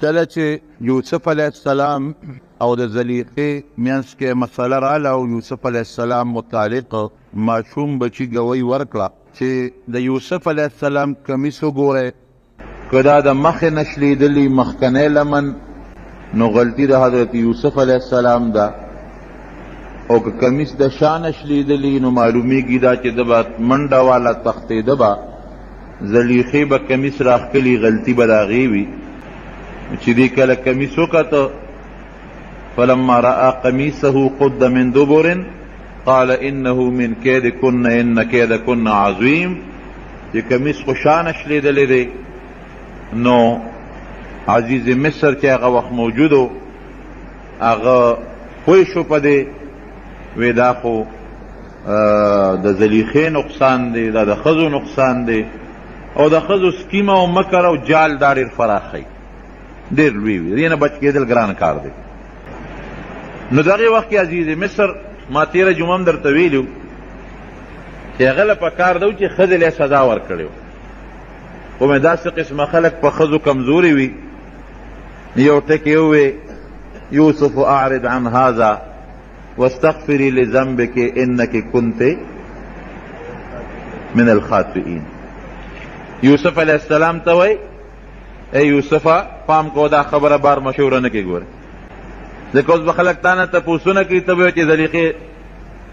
کله چې یوسف علیه السلام او د زلیخې منځ کې مسله راله او یوسف علیه السلام متعلق ماشوم بچي ګوی ورکړه چې د یوسف علیه السلام کمیس وګورئ، که دا د مخې نه شلېدلي مخکنی لمن نو غلطي د حضرت یوسف علیه السلام ده، او که کمیس د شا نه شلېدلي نو معلومیږي دا چې ده به منډه واله تښتېده به، زلیخې به کمیس راښکلي، غلطي به د هغې وي. چې دې کله کمیس وکته، فلما رأى قمیصه قد من دبر قال انه من کیدکن ان کیدکن عظیم. چې کمیس خو شا نه شلېدلی دی، نو عزیز مصر چې هغه وخت موجود و هغه پوه شو په دې، وی دا خو د زلیخې نقصان دی، دا د ښځو نقصان دی، او د ښځو سکیمه او مکر او جال دا ډېر فراخ دی، ډېر لوی وي، دې نه بچ کېدل ګران کار دی. نو دغې وخت کې عزیز مصر ما تېره جمعه هم درته ویلي چې هغه له پکار ده چې ښځې له سزا ورکړې وه، خو مې داسې قسمه خلک په ښځو کمزوري وي. یو ټکی ووی یوسف اعرض عن هذا، واستغفري لذنبک انک کنت من الخاطئین. یوسف علیه السلام ته وایي ای یوسفه پام کوه دا خبره بار مشهوره نه کړې ګورې، ځکه اوس به خلک تا نه تپوسونه کوي، ته به وایې چې زلیخې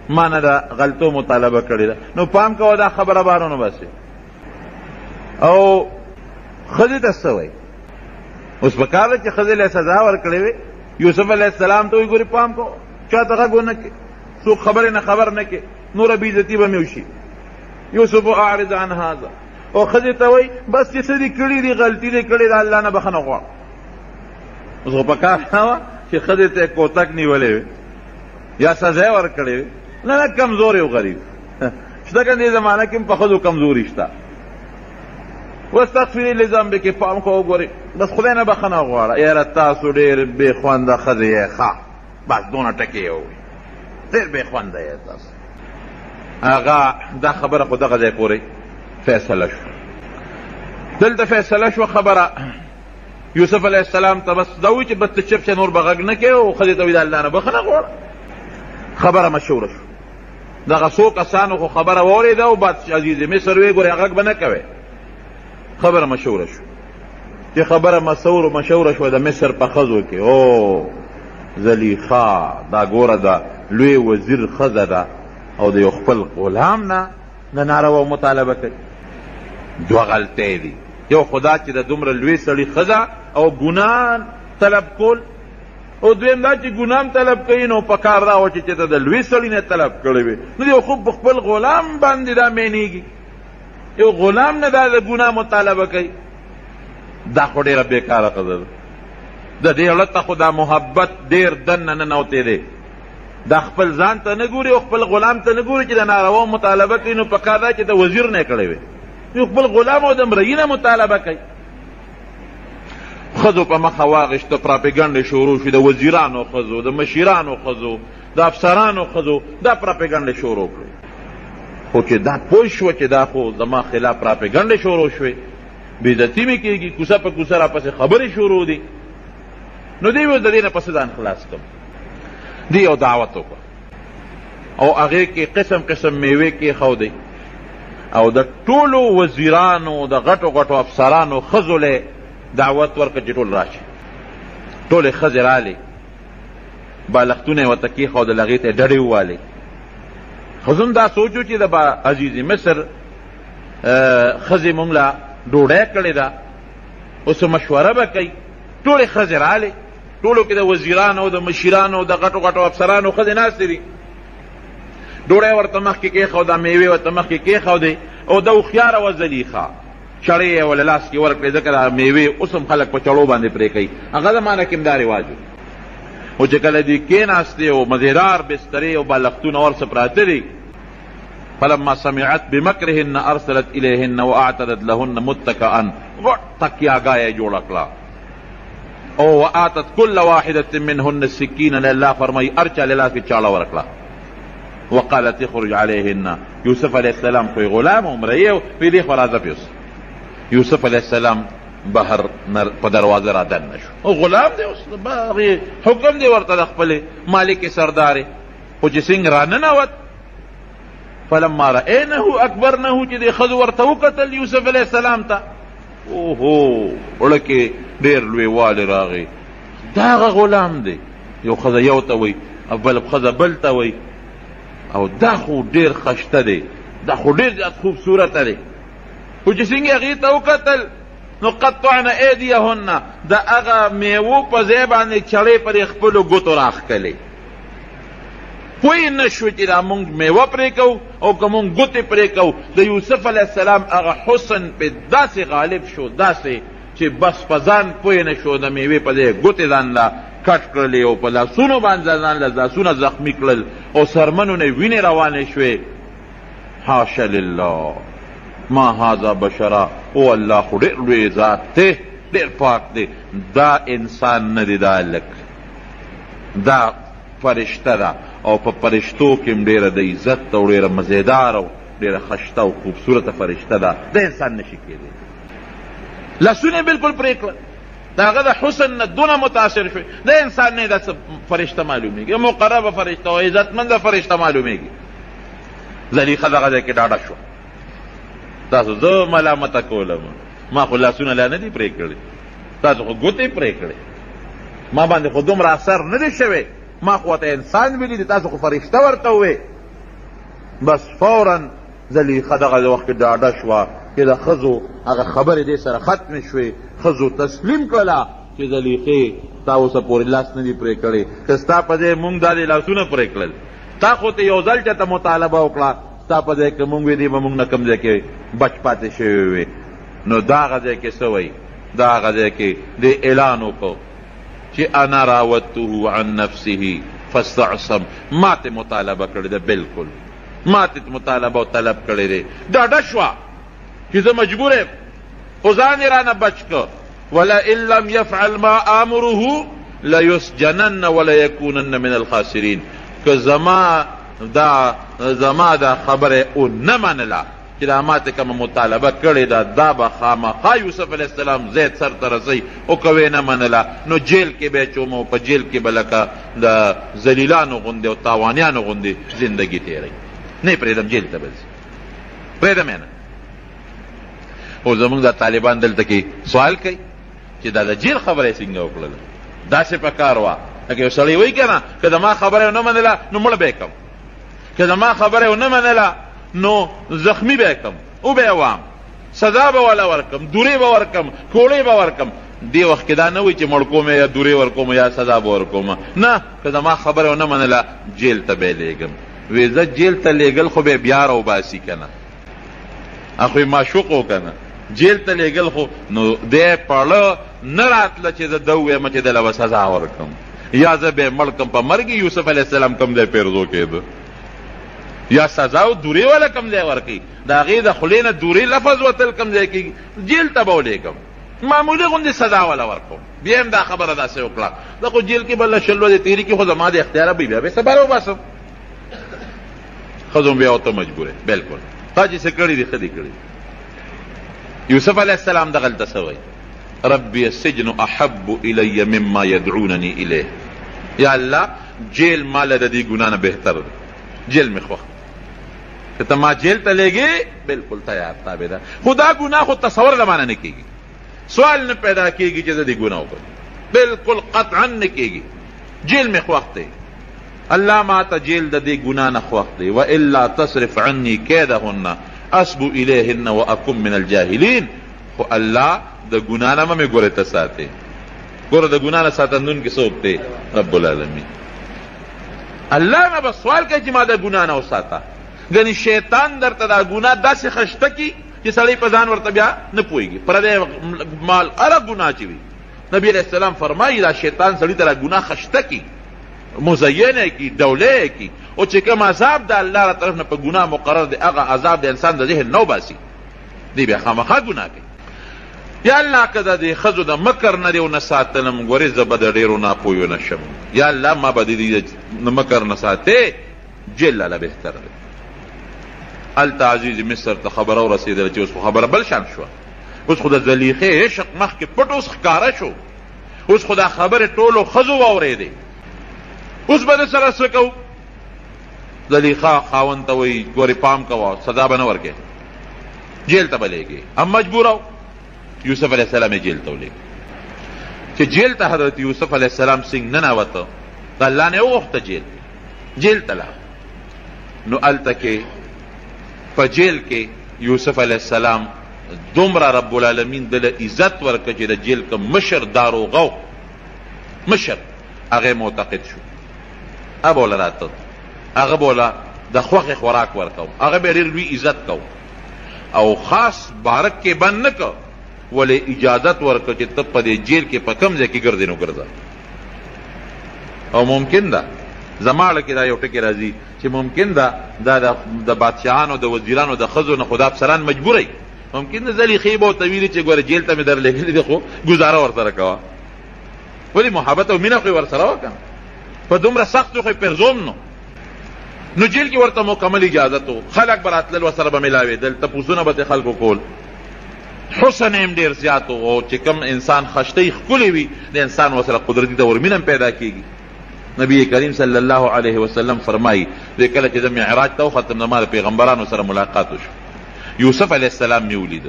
ما نه د غلطو مطالبه کړې ده، نو پام کوه دا خبره بار ونه باسې. او ښځې ته څه وایي؟ اوس په کار ده چې ښځې له سزا ورکړې وي. یوسف علیه السلام ته وایي ګورې پام کوه چا ته غږ ونه کړې، څوک خبرې نه خبر نه کړې، نوره بېعزتي به مې وشي. یوسف اعرض عن هذا. او ښځې ته وایي بس چې څه دې کړي دي، غلطي دې کړې ده، الله نه بښنه غواړه. اوس خو په کار نه وه چې ښځې ته یې کوتک نیولی وي یا سزا یې ورکړې وي. نه نه، کمزوری او غریب شته که دې زمانه کې هم په ښځو کمزوري شته. واستغفري لذنبک، پام کوه وګورئ، بس خدای نه بښنه غواړه. یاره تاسو ډېر بې خونده ښځې یې، ښه بس دونه ټکې یې وویل، ډېر بې خونده یې تاسو. هغه دا خبره خو دغه ځای پورې فیصله شوه. دلته فیصله شوه خبره. یوسف علیه السلام ته بس دا وایي چې بس ته چپ شه، نور به غږ نه کوې، او ښځې ته وایي د الله نه بښنه غواړه. خبره مشهوره شوه. دغه څو کسانو خو خبره واورېده او بادشاه عزیز مصر ویې ګورې غږ به نه کوې. خبره مشهوره شوه. چې خبره مشهوره شوه د مصر په ښځو کې، او زلیخا دا ګوره د لوی وزیر ښځه ده او د یو خپل غلام نه د ناروا مطالبه کوي. دوه غلطۍ دي، یو خو دا چې د دومره لوی سړي ښځه او ګناه طلب کول، او دویم دا چې ګناه هم طلب کوي نو په کار دا وه چې چېرته د لوی سړي نه طلب کړی وي، نو یو خو په خپل غلام باندې دا مینېږي، یو غلام نه دا د ګناه مطالبه کوي، دا خو ډېره بېکاره ښځه ده. د دې زړه ته خو دا محبت ډېر دننه ننوتی دی، دا خپل ځان ته نه ګوري او خپل غلام ته نه ګوري چې د ناروا مطالبه کوي، نو په کار دا چې د وزیر نه یې کړی وي، یو خپل غلام او د مريي نه مطالبه کوي. ښځو په مخه واغېسته، پراپیګنډې شروع شوې، د وزیرانو ښځو، د مشیرانو ښځو، د افسرانو ښځو دا پراپیګنډې شروع کړې. خو چې دا پوه شوه چې دا خو زما خلاف پراپیګنډې شروع شوې، بېعزتي مې کېږي، کوڅه په کوڅه راپسې خبرې شروع دي، نو دی اوس د دې نه پسې ځان خلاص کړم. دی یو دعوت وکړ او هغې کې قسم قسم میوې کېښودې او د ټولو وزیرانو د غټو غټو افسرانو ښځو له دعوت ورکړ چې ټول راشي. ټولې ښځې رالې، بالښتونه یې ورته کېښودل، هغې ته یې ډډې ووالې. ښځو هم دا سوچ و چې د عزیز مصر ښځې مونږ له ډوډۍ کړې ده، اوس مشوره به کوي. ټولې ښځې رالې، ټولو کې د وزیرانو، د مشیرانو، د غټو غټو افسرانو ښځې ناستې دي. ډوډۍ ورته مخکې کېښوده، میوې ورته مخکې کېښودې، او دا هوښیاره وه زلیخا، چړې یې ورله لاس کې ورکړې، ځکه دا میوې اوس هم خلک په چړو باندې پرې کوي، هغه زمانه کې هم دا رواج و. خو چې کله دوی کېناستې او مزېدار بسترې او بالښتونه ورڅه پراته دي، فلما سمعت بمکرهن ارسلت الیهن واعتدت لهن متکئا، غټ تکیاګاه یې جوړه کړه، او وآتت کل واحدة منهن السکین، الله فرمایي هر چا له لاس کې چاړه ورکړه. وقالت اخرج علیهن، یوسف علیه السلام خو یې غلام او مریی و، ویل یې خو راځه پې اوس. یوسف علیه السلام بهر په دروازه را دننه شو، او غلام دی اوس، هغې حکم دی ورته د خپلې مالکې سردارې. خو چې څنګه راننوت، فلما رأینه اکبرنه، چې دې ښځو ورته وکتل یوسف علیه السلام ته، اوهو زړه کې ډېر لویوالی راغی، دا هغه غلام دی. یو ښځه یو ته وایي او بل ښځه بل ته وایي، او دا خو ډېر خشته دی، دا خو ډېر زیات خوبصورته دی. خو چې څنګه هغې ته وکتل، نو قطعن ایدیهن، د هغه میوو په ځای باندې چړې پرې خپلو ګوتو راښکلې. پوه نه شو چې دا مونږ میوه پرې کوو او که مونږ ګوتې پرې کوو. د یوسف علیه السلام هغه حسن پې داسې غالب شو، داسې چې بس په ځان پوه نه شو، د میوې په ځای ګوتې ځان له کټ کړلې او په لاسونو باندې ځان له لاسونه زخمي کړل او څرمنو نه وینې روانې شوې. حاشا لله ما هذا بشرا، او الله خو ډېر لوی ذات دی، ډېر پاک دی، دا انسان نه دی، دا هلک دا فرشته ده، او په فرشتو کې هم ډېره د عزت او ډېره مزیدار او ډېره خشته او خوبصورته فرشته ده، دا انسان نشي کېدی. لاسونه یې بالکل پرې کړل. د هغه د حسن نه دونه متاثر شوې، د انسان نه داسې فرشته معلومیږي، مقربه فرشته او عزتمنده فرشته معلومیږي. زلیخه دغه ځای کې ډاډه شوه، تاسو زه ملامته کولم، ما خو لاسونه لا نه دي پرې کړي، تاسو خو ګوتې پرې کړې، ما باندې خو دومره اثر نه دی شوی، ما خو ورته انسان ویلي دي، تاسو خو فرشته ورته ووې. بس فورا زلیخه دغه وخت کې ډاډه شوه چې د ښځو هغه خبرې دې سره ختمې شوې. ښځو تسلیم کړله چې زلیخې تا اوسه پورې لاس نه دي پرې کړی، که ستا په ځای مونږ دا دې لاسونه پرې کړل، تا خو ته یو ځل چاته مطالبه وکړه، ستا په ځای که مونږ وې دې به مونږ نه کوم ځای کې بچ پاتې شوی وي. نو دا هغه ځای کې څه وایي؟ دا هغه ځای کې دې اعلان وکړو چې انا راودته عن نفسه فاستعصم، ما ته مطالبه کړې ده، بالکل ما ته مطالبه او طلب کړی دی. ډاډه شوه چې زه مجبور یم، خو ځان یې رانه بچ کړ. ولئن لم يفعل ما آمره ليسجنن وليكونن من الخاسرین، که زما دا خبره ونه منله چې دا ما ته کومه مطالبه کړې ده، دا به خامخا یوسف علیه السلام زید سر ته رسوي، او که ویې نه منله نو جیل کې به یې اچوم او په جیل کې به لکه د ذلیلانو غوندې او تاوانیانو غوندې زندګي تېروي. نه یې پرېږدم، جیل ته به ځي، پرېږدم یې نه. خو زمونږ دا طالبان دلته کې سوال کوي چې دا د جیل خبره یې څنګه وکړله، داسې په کار وه لکه یو سړی وایي که نه، که زما خبره یې ونه منله نو مړ به یې کړم، که زما خبره یې ونه منله نو زخمی به یې کړم، وبه یې وام، سزا به وله ورکړم، دورې به ورکړم، کوړې به ورکړم. دې وخت کې دا نه وایي چې مړ کوم یا دورې ورکوم یا سزا به ورکوم، نه، که زما خبره ونه منله جیل ته به یې لېږم. وایي زه جیل ته لېږل خو به یې بیا راوباسي که نه، خو یې معشوق و که نه، جیل ته لېږل خو نو دی پړه نه راتله چې زه ده ووایم چې ده له به سزا ورکړم یا زه به یې مړ کړم. په مرګ یوسف علیه السلام کوم ځای پیرزو کېده، یا سزا او دورې وله کوم ځای ورکوي، د هغې د خولې نه دورې لفظ وتل کوم ځای کېږي، جیل ته به ولېږم، معمولي غوندې سزا وله ورکوم. بیا هم دا خبره داسې وکړه، زه خو جیل کې به له 20 ورځې تېرې کړي، خو زما د اختیاره به بیا به یې سبا راوباسم. ښځو بیا ورته مجبور دی، بلکل تا چې څه کړي دي ښه دي کړي. یوسف علیه السلام دغلته څه وایي؟ ربي السجن احب الی مما يدعونني الیه، یا الله جیل ما له د دې ګناه نه بهتر دی، جیل مې خوښ دی، که ته ما جیل ته لېږې بلکل تیار تابع ده، خو دا ګناه خو تصور له مانه نه کېږي، سوال نه پیدا کېږي چې زه دې ګناه وکړم، بلکل قطعا نه کېږي، جیل مې خوښ دی، الله ما ته جیل د دې ګناه نه خوښ دی. والا تصرف عني کیدهن اصب الیهن واکن من الجاهلین، خو الله د ګناه نه مه مې ګورې ته ساتې، ګوره د ګناه نه ساتندونکی څوک دی؟ رب العالمین. الله نه به سوال کوي چې ما د ګناه نه وساته، ګنې شیطان درته دا ګناه داسې خشته کړي چې سړی په ځان ورته بیا نه پوهېږي. پردی مال هره ګناه چې وي، نبی علیه السلام فرمایي دا شیطان سړي ته دا ګناه خشته کړي، مزینه یې کړي، ډولی یې کړي، او چې کوم عذاب د الله له طرف نه په ګناه مقرر دی هغه عذاب د انسان د ذهن نه وباسي، دی بیا خامخا ګناه کوي. یا الله که د دې ښځو د مکر نه دې ونه ساتلم، ګورې زه به د ډېرو ناپوهیو نه شم، یا الله ما به د دې د مکر نه ساتې، جیل لاله بهتر دی. هلته عزیز مصر ته خبره ورسېدله چې اوس خو خبره بل شان شوه، اوس خو د زلیخې عشق مخکې پټ اوس ښکاره شو، اوس خو دا خبرې ټولو ښځو واورېدې، اوس به د سره څه کوو؟ زلیخا خاوند ته وایي ګورې پام کوه، سزا به نه ورکوې، جیل ته به لېږې. هم مجبوره و، یوسف علیه السلام یې جیل ته ولېږه. چې جیل ته حضرت یوسف علیه السلام څنګه ننوته، د الله نه یې وغوښته جیل، جیل ته لاړ. نو هلته کې په جیل کې یوسف علیه السلام دومره رب العالمین ده له عزت ورکړ چې د جیل کوم مشر داروغه و، مشر هغه معتقد شو، هغه به وله راته، هغه به وله د خوښې خوراک ورکاو، هغه به ډېر لوی عزت کاو، او خاص بارک کې بند نه کړ، ولې اجازت ورکړ چې ته په دې جیل کې په کوم ځای کې ګرځې نو ګرځه. او ممکن ده زما اړه کې دا یو ټکی راځي چې ممکن ده دا د بادشاهانو د وزیرانو د ښځو نه خو دا افسران مجبور وي، ممکن ده زلیخې به ورته ویلي چې ګوره جیل ته مې در لېږلي دي خو ګزاره ورسره کوه، ولې محبت او مینه خو یې ورسره وکړه، په دومره سختو خو یې پرزوم نو. نو جیل کې ورته مکمل اجازت و، خلک به راتلل ورسره به ملاوېدل، تپوسونه به ترې خلکو کول. حسن یې هم ډېر زیات و، او چې کوم انسان خشتۍ ښکلې وي د انسان ورسره قدرتي طور مینه هم پیدا کېږي. نبی کریم صلی الله علیه وسلم فرمایي، وی کله چې زه معراج ته وختم زما د پیغمبرانو سره ملاقات وشو، یوسف علیه السلام مې ولید،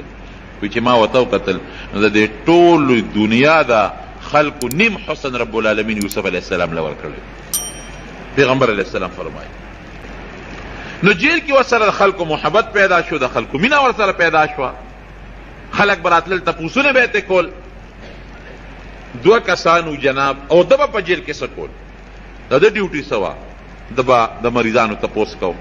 وی چې ما ورته وکتل نو د دې ټولو دنیا د خلکو نیم حسن رب العالمین یوسف علیه السلام له ورکړی. پیغمبر علیه السلام فرمایي نو جیل کې ورسره د خلکو محبت پیدا شو، د خلکو مینه ورسره پیدا شوه، خلک به راتلل تپوسونه به یې ترې کول. دوه کسان وو جناب، او ده به په جیل کې څه کول؟ د ده ډیوټي څه وه؟ ده به د مریضانو تپوس کو،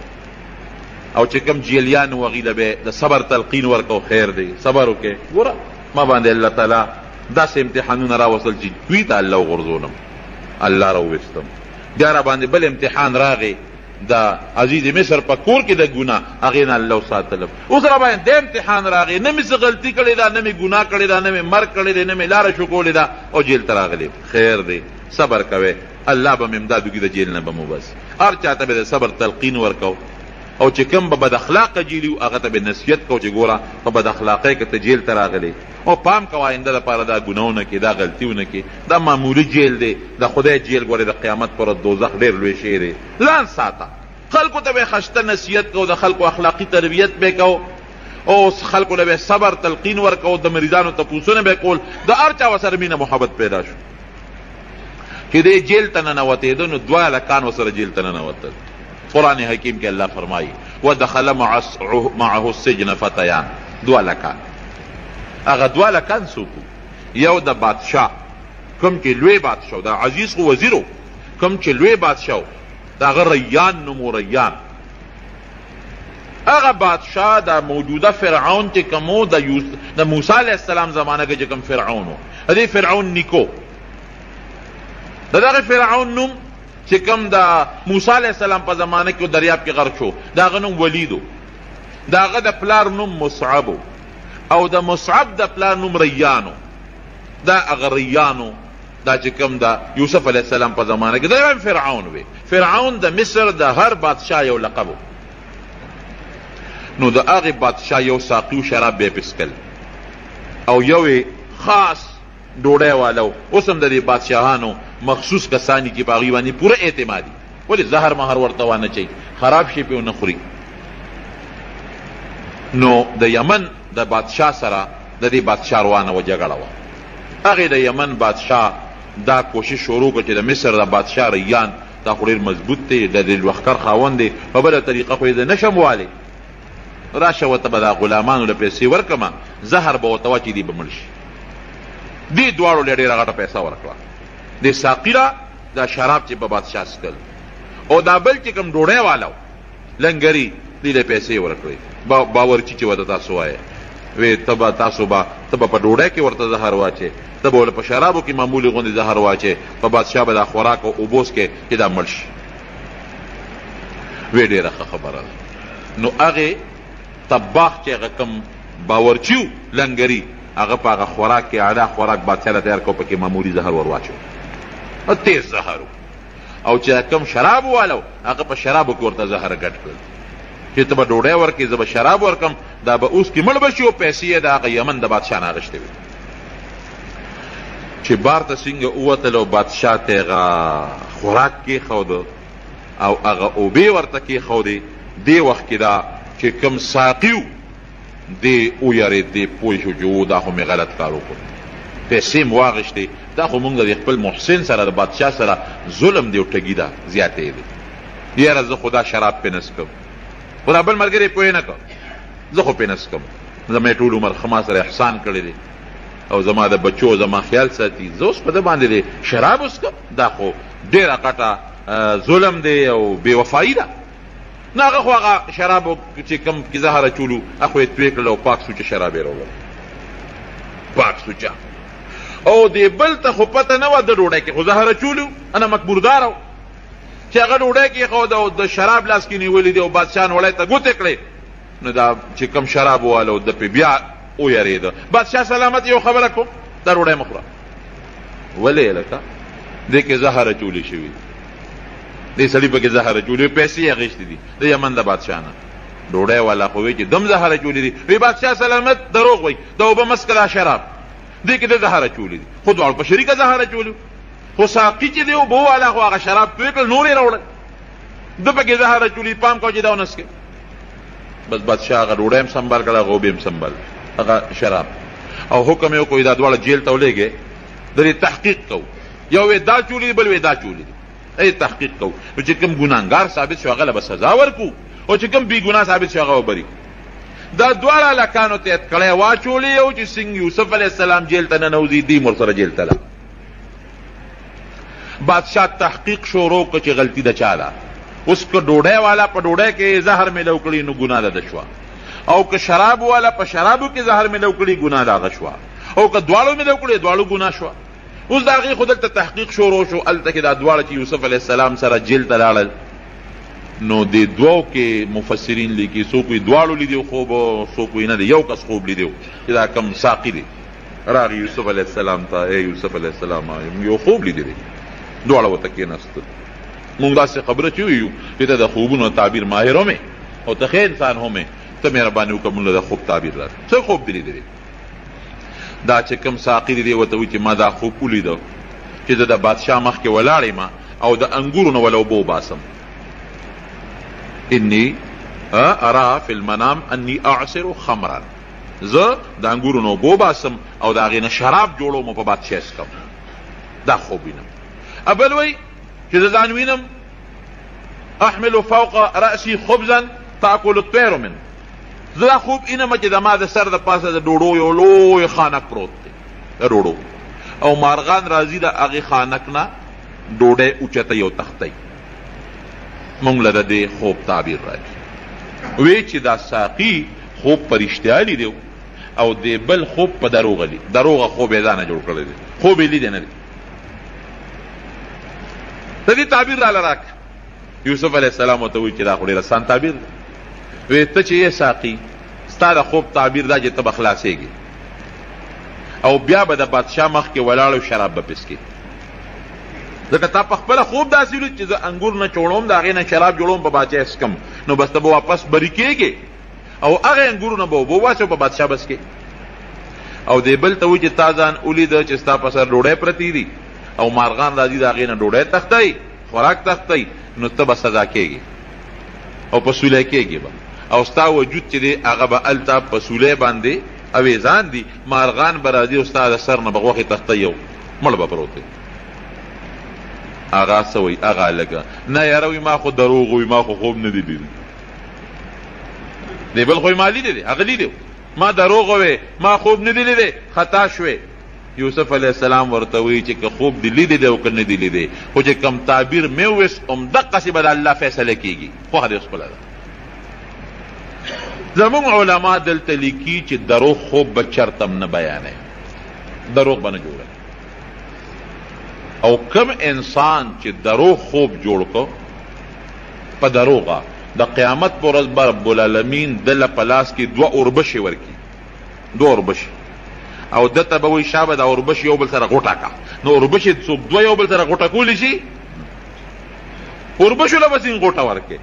او چې کوم جیلیان وو هغوی له به د صبر تلقین ورکو، خیر دی صبر وکړئ، ګوره ما باندې الله تعالی داسې امتحانونه راوستل چې دوی ته الله وغورځولم، الله راوویستم. بیا راباندې بل امتحان راغی د عزیز مصر په کور کې د ګناه، هغې نه الله وساتلم. اوس راباندې دا امتحان راغی، نه مې څه غلطي کړې ده، نه مې ګناه کړې ده، نه مې مرګ کړی دی، نه مې لاره شوکولې ده، او جیل ته راغلی. خیر دی صبر کوئ، الله به مې امداد وکړي، د جیل نه به مو وباسي. هر چا ته به د صبر تلقین ورکو، او چې کوم به بد اخلاقه جیلي وو هغه ته به نصیحت کو چې ګوره په بد اخلاقۍ که ته جیل ته راغلی، او پام کوه آینده لپاره دا ګناه ونه کړې، دا غلطي ونه کړې، دا معمولي جیل دی، د خدای جیل ګورې د قیامت پر ورځ دوزخ ډېر لوی شی دی، ځان ساته. خلکو ته به خشته نصیحت کو، د خلکو اخلاقي تربیت به کو، او خلکو له به صبر تلقین ورکو، د مریضانو تپوسونه به کول، د هر چا ورسره مینه محبت پیدا شو. چې دی جیل ته ننوتېده نو دوه هلکان ورسره جیل ته ننوتل. قرآن حکیم کې الله فرمایي ودخل معه السجن فتیان، دوه هلکان. هغه دوه هلکان څوک وو؟ یو د بادشاه کوم چې لوی بادشاه، د عزیز خو وزیر و، کوم چې لوی بادشاه و د هغه ریان نوم و، ریان. هغه بادشاه د موجوده فرعون چې کوم و، د موسی علیه السلام زمانه کې چې کوم فرعون و، د دې فرعون نیکو، د دغه فرعون نوم چې کوم د موسی علیه السلام په زمانه کې دریاب کې غرق شو، د هغه نوم ولید و، د هغه د پلار نوم مصعب و، او د مصعب د پلار نوم ریان و. دا هغه ریان و دا چې کوم د یوسف علیه السلام په زمانه کې دا هم فرعون وي. فرعون د مصر د هر بادشاه یو لقب و. نو د هغې بادشاه یو ساقي شراب به یې پې څښل، او یو یې خاص ډوډۍ والا و. اوس هم د دې بادشاهانو مخصوص کسان دي چې په هغوی باندې پوره اعتماد دي، ولې زهر مهر ورته وانه چوي، خراب شی پرې ونه خوري. نو د یمن د بادشاه سره د دې بادشاه روانه وه، جګړه وه. هغې د یمن بادشاه دا کوشش شروع کړ چې د مصر د بادشاه ریان دا خو ډېر مضبوط دی، د دې لښکر خاوند دی، په بله طریقه خو یې زه نه شم والی، راشه ورته به دا غلامانو له پیسې ورکړم، زهر به ورته واچوي، دی به مړ شي. دې دواړو له ډېره غټه پیسه ورکړه، دې ساقي له دا شراب چې په بادشاه څښل، او دا بل چې کوم ډوډۍ والا و لنګري، دې له پیسې ورکړې، باورچي چې ورته تاسو وایئ، وی ته به تاسو به ته به په ډوډۍ کې ورته زهر واچې، ته به ورته په شرابو کې معمولي غوندې زهر واچې، په بادشاه به دا خوراک او اوبه وڅکې چې دا مړ شي. وی ډېره ښه خبره ده. نو هغې طباخ چې هغه کوم باورچي و لنګري، هغه په هغه خوراک کې اعلی خوراک بادشاه له تیار کړ، پکې معمولي زهر ور واچو، تیز زهر و. او چې کوم شراب والو هغه په شرابو کې ورته زهر ګډ کړل چې ته به ډوډۍ ورکړې، زه به شراب ورکړم، دا به اوس کې مړ به شي، او پیسې یې د هغه یمن د بادشاه نه اخیستې وې. چې بار ته څنګه ووتل او بادشاه ته هغه خوراک کېښوده او هغه اوبې ورته کېښودې، دې وخت کې دا چې کوم ساقي و دی ویرېد، دی پوه شو چې او دا خو مې غلط کار وکړ، پیسې مې واخیستې، دا خو مونږ د خپل محسن سره د بادشاه سره ظلم دی او ټګي ده، زیاتی دی، یاره زه خو دا شراب پې نه څښم. خو دا بل ملګری پوه نه کړ، زه خو پې نه څښم، زما یې ټول عمر ښه ما سره احسان کړی دی او زما د بچو زما خیال ساتي، زه اوس په ده باندې دی شراب وڅښم، دا خو ډېره غټه ظلم دی او بې وفایي ده. نو هغه خو هغه شراب چې کوم کې زهر اچولو هغه خو یې توی کړل او پاک سوچه شراب یې راوړل، پاک سوچه. او دې بل ته خو پته نه وه، د ډوډۍ کې خو زهر اچولي انا مکبوردار و، چې هغه ډوډۍ کېښوده او د شراب لاس کې نیولي دي او بادشاه نوړی ته ګوتې کړې، نو دا چې کوم شراب والو ده پې بیا ویرېده. بادشاه سلامت یو خبره کوم، دا ډوډۍ مه خوره. ولې لکه دې کې زهر اچولي شوي دي، دې سړي پکې زهر اچولي، پیسې یې اخیستې دي د یمن د بادشاه نه. ډوډۍ والا خو وی چې دم زهر اچولي دي. وی بادشاه سلامت دروغ وایي، دا اوبه مه څښه، دا شراب دې کې د زهر اچولي دي. خو دواړو په شریکه زهر اچولي. خو ساقي چې دی اوبو والا خو هغه شراب توی کړل، نور یې راوړل، ده پکې زهر اچولي، پام کوه چې دا ونه څښې. بس بادشاه هغه ډوډۍ هم سمبال کړه، هغه اوبه هم سمبال، هغه شراب، او حکم یې وکړو دا دواړه جیل ته ولېږئ، د دې تحقیق کوو. یو یې دا چولي دي، بل یې دا چولي دي، دې تحقیق کوو. نو چې کوم ګناهګار ثابت شو هغه له به سزا ورکړو، او چې کوم بې ګناه ثابت شو هغه به بري کړو. دا دواړه هلکانو ته یې کړی واچولې، او چې څنګه یوسف علیه السلام جیل ته ننوځي، دوی هم ورسره جیل ته لاړ. بادشاه تحقیق شروع کړ چې غلطي د چا ده. اوس که ډوډۍ والا په ډوډۍ کې زهر میلو کړي نو ګناه ده شوه، او که شراب والا په شرابو کې زهر میلو کړي ګناه ده هغه شوه، او که دواړو میلو کړي دواړو ګناه شوه. اوس د هغې خو دلته تحقیق شروع شو. هلته کې دا دواړه چې یوسف علیه السلام سره جیل ته لاړل، نو دې دوو کې مفسرین لیکي، څوک وایي دواړو لیدی خوب، څوک وایي نه دی یو کس خوب لیدی، چې دا کوم ساقي دی. راغی یوسف علیه السلام ته، ای یوسف علیه السلام، موږ یو خوب لیدی دی. دواړه ورته کېناستل. موږ داسې خبره چې ویو چې ته د خوبونو تعبیر ماهر هم یې او ته ښه انسان هم یې، ته مهرباني وکړه موږ له د خوب تعبیر راکړه. څه خوب دې لیدلی؟ دا چې کوم ساقي دی، دی ورته وایي چې ما دا خوب ولیده چې زه د بادشاه مخکې ولاړ یم او د انګورو نه وله اوبه وباسم. انی ارا فی المنام انی اعصر خمرا، زه د انګورو نه اوبه وباسم او د هغې نه شراب جوړوم او په بادشاه یې څښم. دا خوب وینم. بل وایي چې زه ځان وینم احمل فوق رأسي خبزا تاکل الطیر منه، زه دا خوب وینم چې زما د سر د پاسه د ډوډو یو لوی خانک پروت دی، د ډوډو، او مارغان راځي د هغې خانک نه ډوډۍ اوچتوي او تښتوي. موږ له د دې خوب تعبیر راکړي. وی چې دا ساقي خوب په رښتیا لیدی او دې بل خوب په دروغه لید، دروغه خوب یې ځانه جوړ کړی دی، خوب یې لیدی نه دی. د دې تعبیر راله راکړه. یوسف علیه السلام ورته وویل چې دا خو ډېر اسان تعبیر دی. وی ته چې یې ساقي، ستا د خوب تعبیر دا چې ته به خلاصېږې او بیا به د بادشاه مخکې ولاړ او شراب به پې څښې، ځکه تا په خپله خوب داسې ولید چې زه انګور نه چوړوم، د هغې نه شراب جوړوم، په بادشاه یې څښم، نو بس ته به واپس بري کېږې او هغه انګورونه به اوبه وباسې او په بادشاه به څښې. او دې بل ته وایي چې تا ځان ولیده چې ستا په سر ډوډۍ پرتې دي او مارغان راځي د هغې نه ډوډۍ تښتوي، خوراک تښتوي، نو ته به سزا کېږې او په سولی کېږې به، او ستا وجود چې دی هغه به هلته په سولی باندې اویزان دي، مارغان به راځي او ستا د سر نه به غوښې تښتوي او مړ به پروت وي. هغه څه وایي؟ هغه هلک نه یاره وایي ما خو دروغ وایي، ما خو خوب نه دی لیدلی. دی بل خو یې ما لیدی دی، هغه لیدی، ما دروغ ووې، ما خوب نه دی لیدی، خطا شوې. یوسف علیه السلام ورته وایي چې که خوب دې لیدی دی او که نه دی لیدی، خو چې کوم تعبیر مې وویست همدقسې به د الله فیصله کېږي، خوښه دې خپله ده. زموږ علما دلته لیکي چې دروغ خوب به چرته هم نه بیانوي، دروغ به نه جوړوي. او کوم انسان چې دروغ خوب جوړ کړ په دروغه، د قیامت په ورځ به رب العالمین ده له په لاس کې دوه اوربشې ورکړي، دوه اوربشې، او ده ته به وایي شابه دا اوربشې یو بل سره غوټه کړه. نو اوربشې څوک دوه یو بل سره غوټه کولی شي؟ اوربشو له به څنګه غوټه ورکړي؟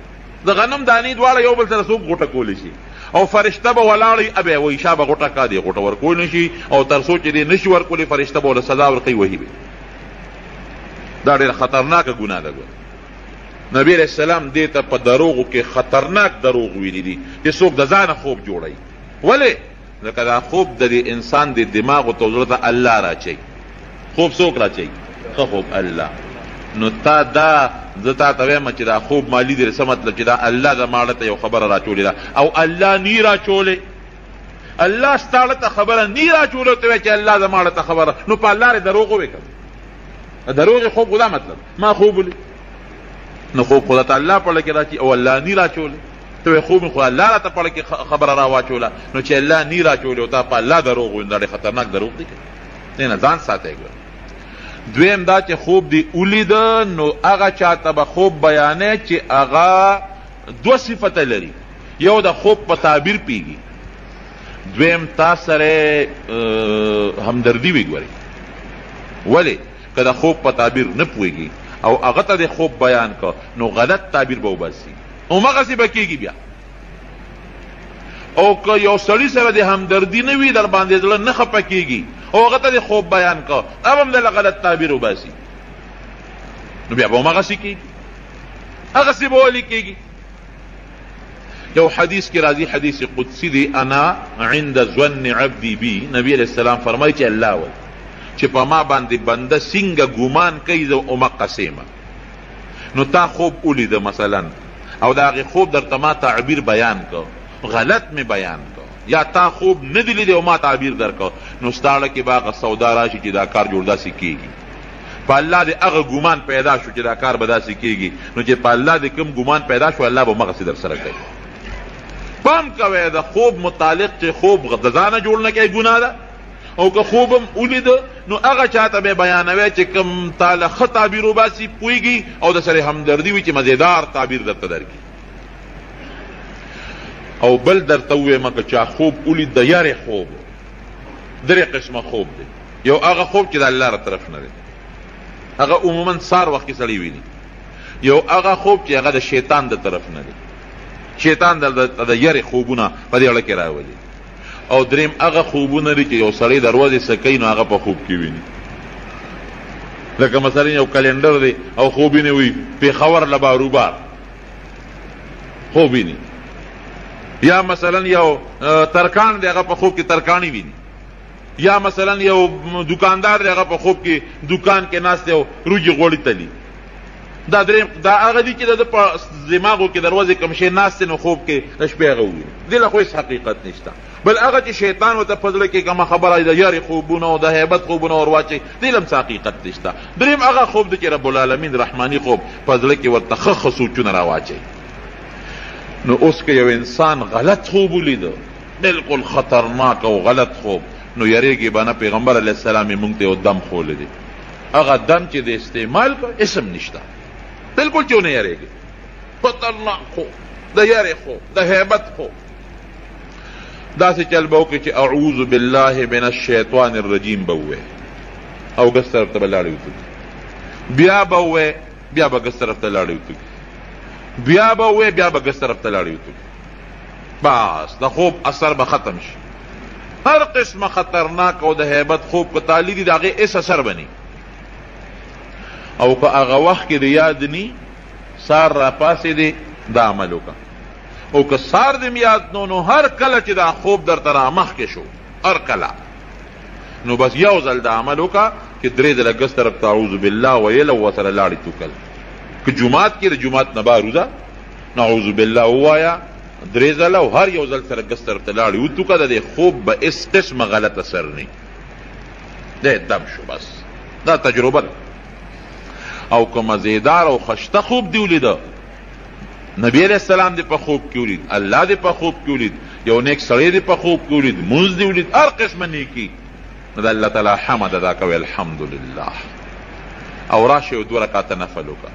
د غنم دانې دواړه یو بل سره څوک غوټه کولی شي؟ او فرشته به ولاړ وي، ابه وایي شابه غوټه کړه، دی غوټه ورکول نه شي، او تر څو چې دی نه شي ورکولی فرشته به ورله سزا ورکوي، وهي به. دا ډېره خطرناکه ګناه ده. ګوره نبی علیه السلام دې ته په دروغو کې خطرناک دروغ ویلي دي چې څوک د ځانه خوب جوړوي. ولې؟ ځکه دا خوب د دې انسان د دماغو ته زړه ته الله راچوي. خوب څوک راچوي؟ ښه خوب الله. نو تا دا زه تا ته وایم چې دا خوب ما لیدلی، څه مطلب؟ چې دا الله زما زړه ته یو خبره راچولې ده، او الله نی راچولې. الله ستا زړه ته خبره نی راچولې او ته وایې چې الله زما زړه ته خبره، نو په الله دې دروغ ووایې که نه؟ دروغ خوب خو دا مطلب ما خوب ولید، نو خوب خو درته الله په زړه کې راچي او الله نی راچولې. ته وایې خوب مې خو الله راته په زړه کې خبره راواچوله، نو چې الله نی راچولې او تا په الله دروغ وویل، دا ډېر خطرناک دروغ دی که نه؟ نه ځان ساتئ. ګوره دویم دا چې خوب دې ولید، نو هغه چاته به خوب بیانوې چې هغه دوه صفته لري، یو د خوب په تعبیر پوهېږي، دویم تا سره همدردي وي. ګورې ولې؟ که د خوب په تعبیر نه پوهېږي او هغه ته د خوب بیان کړ، نو غلط تعبیر به وباسي، همغسې به کېږي. بیا او که یو سړي سره د همدردي نه وي در باندې زړه نه خفه کېږي او هغه ته د خوب بیان کړه، هغه هم دله غلط تعبیر وباسي، نو بیا به هم هغسې کېږي، هغسې به ولې کېږي. یو حدیث کې راځي، حدیث قدسي دی، انا عند ظن عبدي بي، نبی علیه السلام فرمایي چې الله وایي چې په ما باندې بنده څنګه ګمان کوي زه همقسې یم. نو تا خوب ولیده مثلا او د هغې خوب درته ما تعبیر بیان کړ، غلط مې بیان کړ، یا تا خوب نه دی لیدی او ما تعبیر درکړ، نو ستا زړه کې به هغه سودا راشي چې دا کار جوړ داسې کېږي. په الله دې هغه ګمان پیدا شو چې دا کار به داسې کېږي، نو چې په الله دې کوم ګمان پیدا شو الله به همغسې در سره کوي. پام کوئ د خوب متعلق چې خوب د ځانه جوړ نه کوي ګناه ده، او که خوب هم ولید نو هغه چاته به بیانوي چې کوم تا له ښه تعبیر وباسي، پوهېږي او د سره همدردي وي چې مزېدار تعبیر درته درکړي. او بل درته ووایم که چا خوب ولید د یارې خوب، درې قسمه خوب دی. یو هغه خوب چې د الله له طرف نه دی، هغه عموما سار وخت کې سړی ویني. یو هغه خوب چې هغه د شیطان د طرف نه دی، شیطان د یارې خوبونه په دې اړه کې راولي. او دریم هغه خوبونه دي چې یو سړی د ورځې څه کوي نو هغه په خوب کې ویني، لکه مثلا یو کلندر دی او خوب یې نه وي پېښور له باروبار خوب ویني، یا مثلا یو ترکان دی هغه په خوب کې ترکاڼي ویني، یا مثلا یو دکاندار دی هغه په خوب کې دکان کې ناست دی او روجي غوړي تلي. دا دریم دا هغه دي چې د ده په دماغو کې د ورځې کوم شی ناست دی نو خوب کې د شپې هغه وویني، دې له خو هېڅ حقیقت نشته. بل هغه چې شیطان ورته په زړه کې کومه خبره د یارې خوبونه او د هیبت خوبونه ور واچوي، دې له هم څه حقیقت نشته. دریم هغه خوب دی چې رب العالمین رحماني خوب په زړه کې ورته ښه ښه سوچونه راواچوي. نو اوس که یو انسان غلط خوب ولیده، بالکل خطرناک او غلط خوب، نو یریږي به نه. پیغمبر علیه السلام یې موږ ته یو دم ښوولی دی، هغه دم چې د استعمال کړ اسم نشته، بالکل چې ونه یریږي. خطرناک خوب، د یرې خوب، د هیبت خوب، داسې چل به وکړي چې اعوذ بالله من الشیطان الرجیم به ووایي او ګس طرف ته به لاړې وتوکي، بیا به ووایي، بیا به ګس طرف ته لاړې وتوکي، بیا به ووایي، بیا به ګس طرف ته لاړې وتوکي. بس د خوب اثر به ختم شي. هر قسمه خطرناک او د هیبت خوب که تا لیدي د هغې هېڅ اثر به نه. او که هغه وخت کې د یاد نی سار راپاڅېدې دا عمل وکړه، او که سار دې یاد نو نو هر کله چې دا خوب درته رامخکې شو، هر کله نو بس یو ځل دا عمل وکړه چې درې ځله ګس طرف ته اعوذ بالله ویل او ورسره لاړې توکل. که جومات کې د جومات نه بهر وځه نو اعوذ بالله ووایه درې ځله او هر یو ځل سره ګس طرف ته لاړې وتوکه، د دې خوب به هېڅ قسمه غلط اثر نه دی، دم شو. بس دا تجربه ده. او که مزیدار او خشته خوب دی ولیده، نبی علیه السلام دې په خوب کې ولید، الله دې په خوب کې ولید، یو نیک سړی دې په خوب کې ولید، مونځ دې ولید، هر قسمه نیکي، نو د الله تعالی حمد ادا کوي الحمدلله، او راشه یو دوه رکعته نفل وکړه،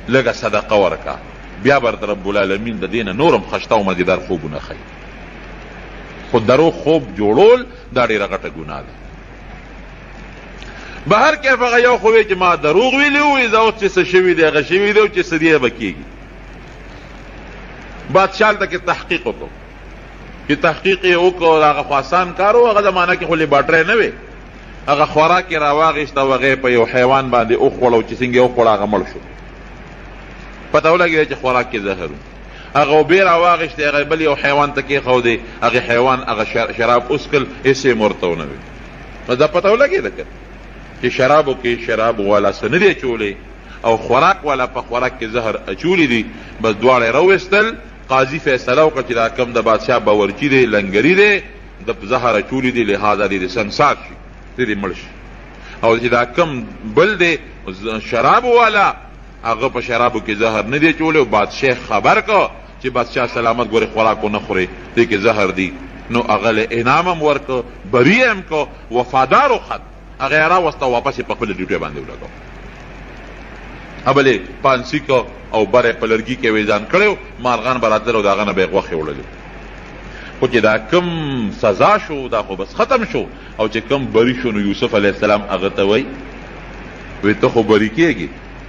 لږه صدقه ورکړه، بیا به درته رب العالمین د دې نه نور هم خشته او مزیدار خوبونه ښیي. خو درو خوب جوړول دا ډېره غټه ګناه ده. بهر کیف هغه یو خو وی چې ما دروغ ویلي وو، زه اوس چې څه شوي دي هغه شوي دي او چې څه دي به کېږي. بادشاه هلته کې تحقیق وکړو، چې تحقیق یې وکړو هغه خو اسان کار و، هغه زمانه کې خو لیبارټری نه وې، هغه خوراک یې راواخیست او هغه یې په یو حیوان باندې وخوړه، او چې څنګه یې وخوړه هغه مړ شو. پته ولګېده چې خوراک کې زهر و. هغه اوبې راواخیستې، هغه بل یو حیوان ته کېښودې، هغه حیوان هغه شراب وڅښل، هېڅ یې هم ورته ونه ویل. نو دا پته ولګېده که چې شرابو کې شراب والا څه نه دی اچولی او خوراک والا په خوراک کې زهر اچولي دي. بس دواړه یې راوویستل. قاضي فیصله وکړه چې دا کوم د بادشاه باورچي دی، لنګري دی، د زهر اچولي دي، لهذا دې سنګسار شي، دې دې مړ شي. او چې دا کوم بل دی شرابو والا، هغه په شرابو کې زهر نه دی اچولی، او بادشاه خبر کړ چې بادشاه سلامت ګورې خوراک ونه خورې، دې کې زهر دي. نو هغه له انعام هم ورکړ، بري یې هم کړ، وفادار وخت، هغه یې راوسته او واپس یې په خپله ډیوټۍ باندې ولګاوه. بل یې پانسي کړ او بره یې په لرګي کې ویزان کړی و، مارغان به راتلل او د هغه نه به یې غوښې وړلې. خو چې دا کوم سزا شو دا خو بس ختم شو، او چې کوم بري شو نو یوسف علیه السلام هغه ته وایي، وایي ته خو بري کېږې،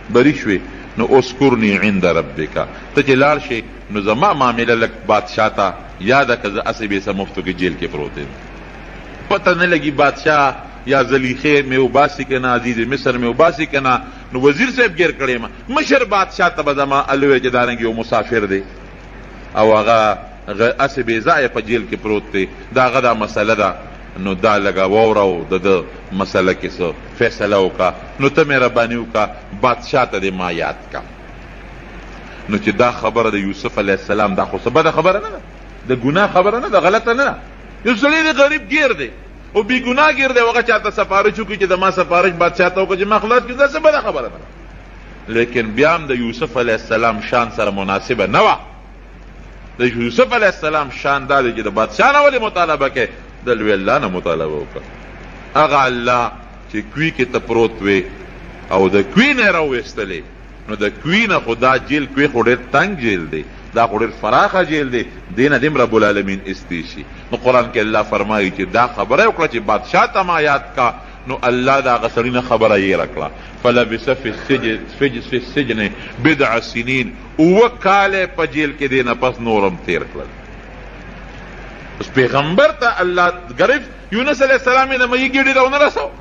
بري شوې، نو اذکرني عند ربک، ته چې لاړ شې نو زما معامله لږ بادشاه ته یاده که زه هسې بې څه مفتو کې جیل کې پروت یم، پته نه لګي بادشاه یا زلیخې مې وباسي که نه، عزیز مصر مې وباسي که نه. نو وزیر صاحب ګیر کړی یم، مشر بادشاه ته به زما الوی چې دارنګ یو مسافر دی او هغه هسې بې ځایه په جیل کې پروت دی، د هغه دا مسله ده، نو دا لږه واوره او د ده مسله کې څه فیصله وکړه، نو ته مهرباني وکړه بادشاه ته دې ما یاد کړه. نو چې دا خبره د یوسف علیه السلام، دا خو څه بده خبره نه ده، د ګناه خبره نه ده، غلطه نه ده. یو سړی دی غریب ګیر دی او بې ګناه ګیر دی، هغه چاته سفارش وکړي چې د ما سفارش بادشاه ته وکړه چې ما خلاص کړي، دا څه بده خبره نه ده. لیکن بیا هم د یوسف علیه السلام شان سره مناسبه نه وه. د یوسف علیه السلام شان دا دی چې د بادشاه نه ولې مطالبه کوې، د لوی الله نه مطالبه وکړه. هغه الله چې کوی کې ته پروت وې او د کوی نه یې راوویستلې، نو د کوی نه خو دا جیل، کوی خو ډېر تنګ جیل دی، دا خو ډېر فراخه جیل دی، دې نه دې هم رب العالمین ایستی شي. نو قرآن کې الله فرمایي چې دا خبره یې وکړه چې بادشاه ته ما یاد کا، نو الله د هغه سړي نه خبره یېره کړه. فلبث فی السجن بضع سنین، اووه کاله یې په جیل کې دې نه پس نور هم تېر کړل. اوس پیغمبر ته الله ګرفت، یونس علیه السلام یې د مهي ګېډې ته ونه رساوه.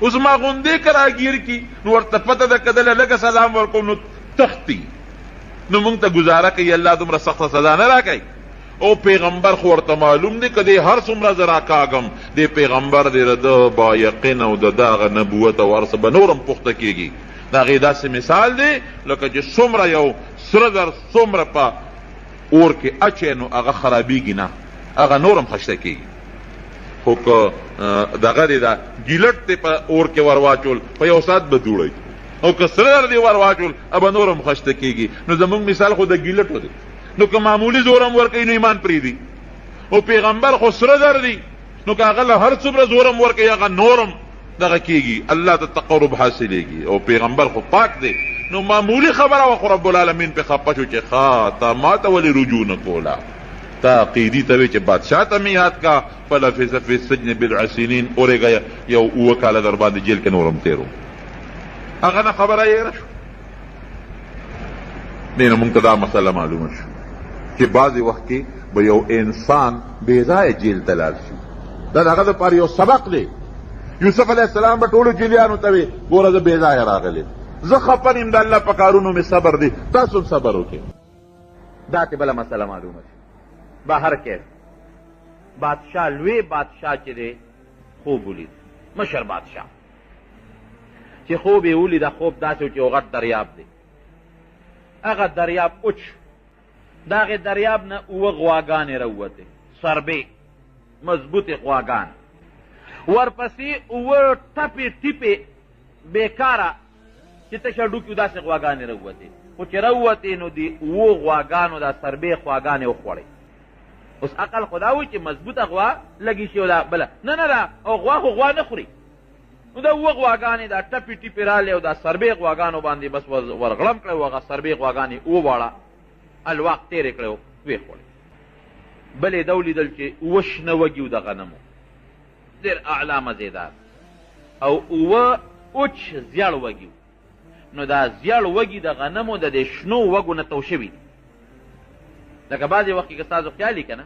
اوس ما غوندې که راګیر کړي نو ورته پته ده که دله لږه سلام ورکوم نو تښتي، نو موږ ته ګزاره کوي، الله دومره سخته سزا نه راکوي. او پیغمبر خو ورته معلوم دی که دی هر څومره زه راکاږم، دی پیغمبر دی، د ده با یقین او د ده هغه نبوت او هر څه به نور هم پخته کېږي. د هغې داسې مثال دی لکه چې څومره یو سره زر څومره په اور کې اچوې نو هغه خرابېږي نه، هغه نور هم خشته کېږي. خو که دغه دی دا ګیلټ دی په اور کې ورواچول په یو ساعت به دوړی، او که سره زر دی ورواچول به نور هم خشته کېږي. نو زموږ مثال خو د ګیلټو دی، نو که معمولي زور هم ورکوي نو ایمان پرېږدي، او پیغمبر خو سره زر دی، نو که هغه له هر څومره زور هم ورکوي هغه نور هم دغه کېږي، الله ته تقرب حاصلېږي. او پیغمبر خو پاک دی، نو معمولي خبره وه، خو رب العالمین پرې خفه شو چې ښه تا ما ته ولې رجوع نه کوله، تا قیدي ته وې چې بادشاه ته مې یاد کا، فلبث فی السجن بضع سنین، اورېږه یو اووه کاله در باندې جیل کې نور هم تېر وم. هغه نه خبره یې شو. دې نه مونږ ته دا مسله معلومه شو چې بعضې وخت کې به یو انسان بې ځایه جیل ته لاړ شي، دا د هغه دپاره یو سبق دی. یوسف علیه السلام به ټولو جیلیانو ته وي ګوره زه بې ځایه راغلی، زه خفه نه یم، د الله په کارونو مې صبر دی، تاسو هم صبر وکړئ. دا ترې بله مسله معلومه شوه. بهر کیف بادشاه، لوی بادشاه چې دی خوب ولید، مشر بادشاه چې خوب یې ولید، خوب داسې و چې یو غټ دریاب دی، هغه دریاب وچ، د هغې دریاب نه اووه غواګانې راووتې، سربې مضبوطې غواګانې، ورپسې اووه ټپې ټیپې بېکاره چې تشه هډوکي داسې غواګانې راووتې، خو چې راووتې نو دې اوو غواګانو دا سربې خواګانې وخوړې. اوس عقل خو دا وایي چې مضبوطه غوا لږې شي او دا بله نه، نه دا او غوا خو غوا نه خوري. نو دا اووه غواګانې دا ټپې ټیپې رالې او دا سربې غواګانو باندې بس ورغړم کړی او هغه سربې غواګانې اووه واړه الواق تېرې کړې او ویې خوړې. بلې دا ولیدل چې اووه شنه وږي وو د غنمو، ډېر اعلی مزېدار، او اووه اوچ زیړ وږي وو. نو دا زیړ وږي د غنمو د دې شنو وږو نه تو شوي دي، لکه بعضې وخت کې که ستاسو خیال وي که نه،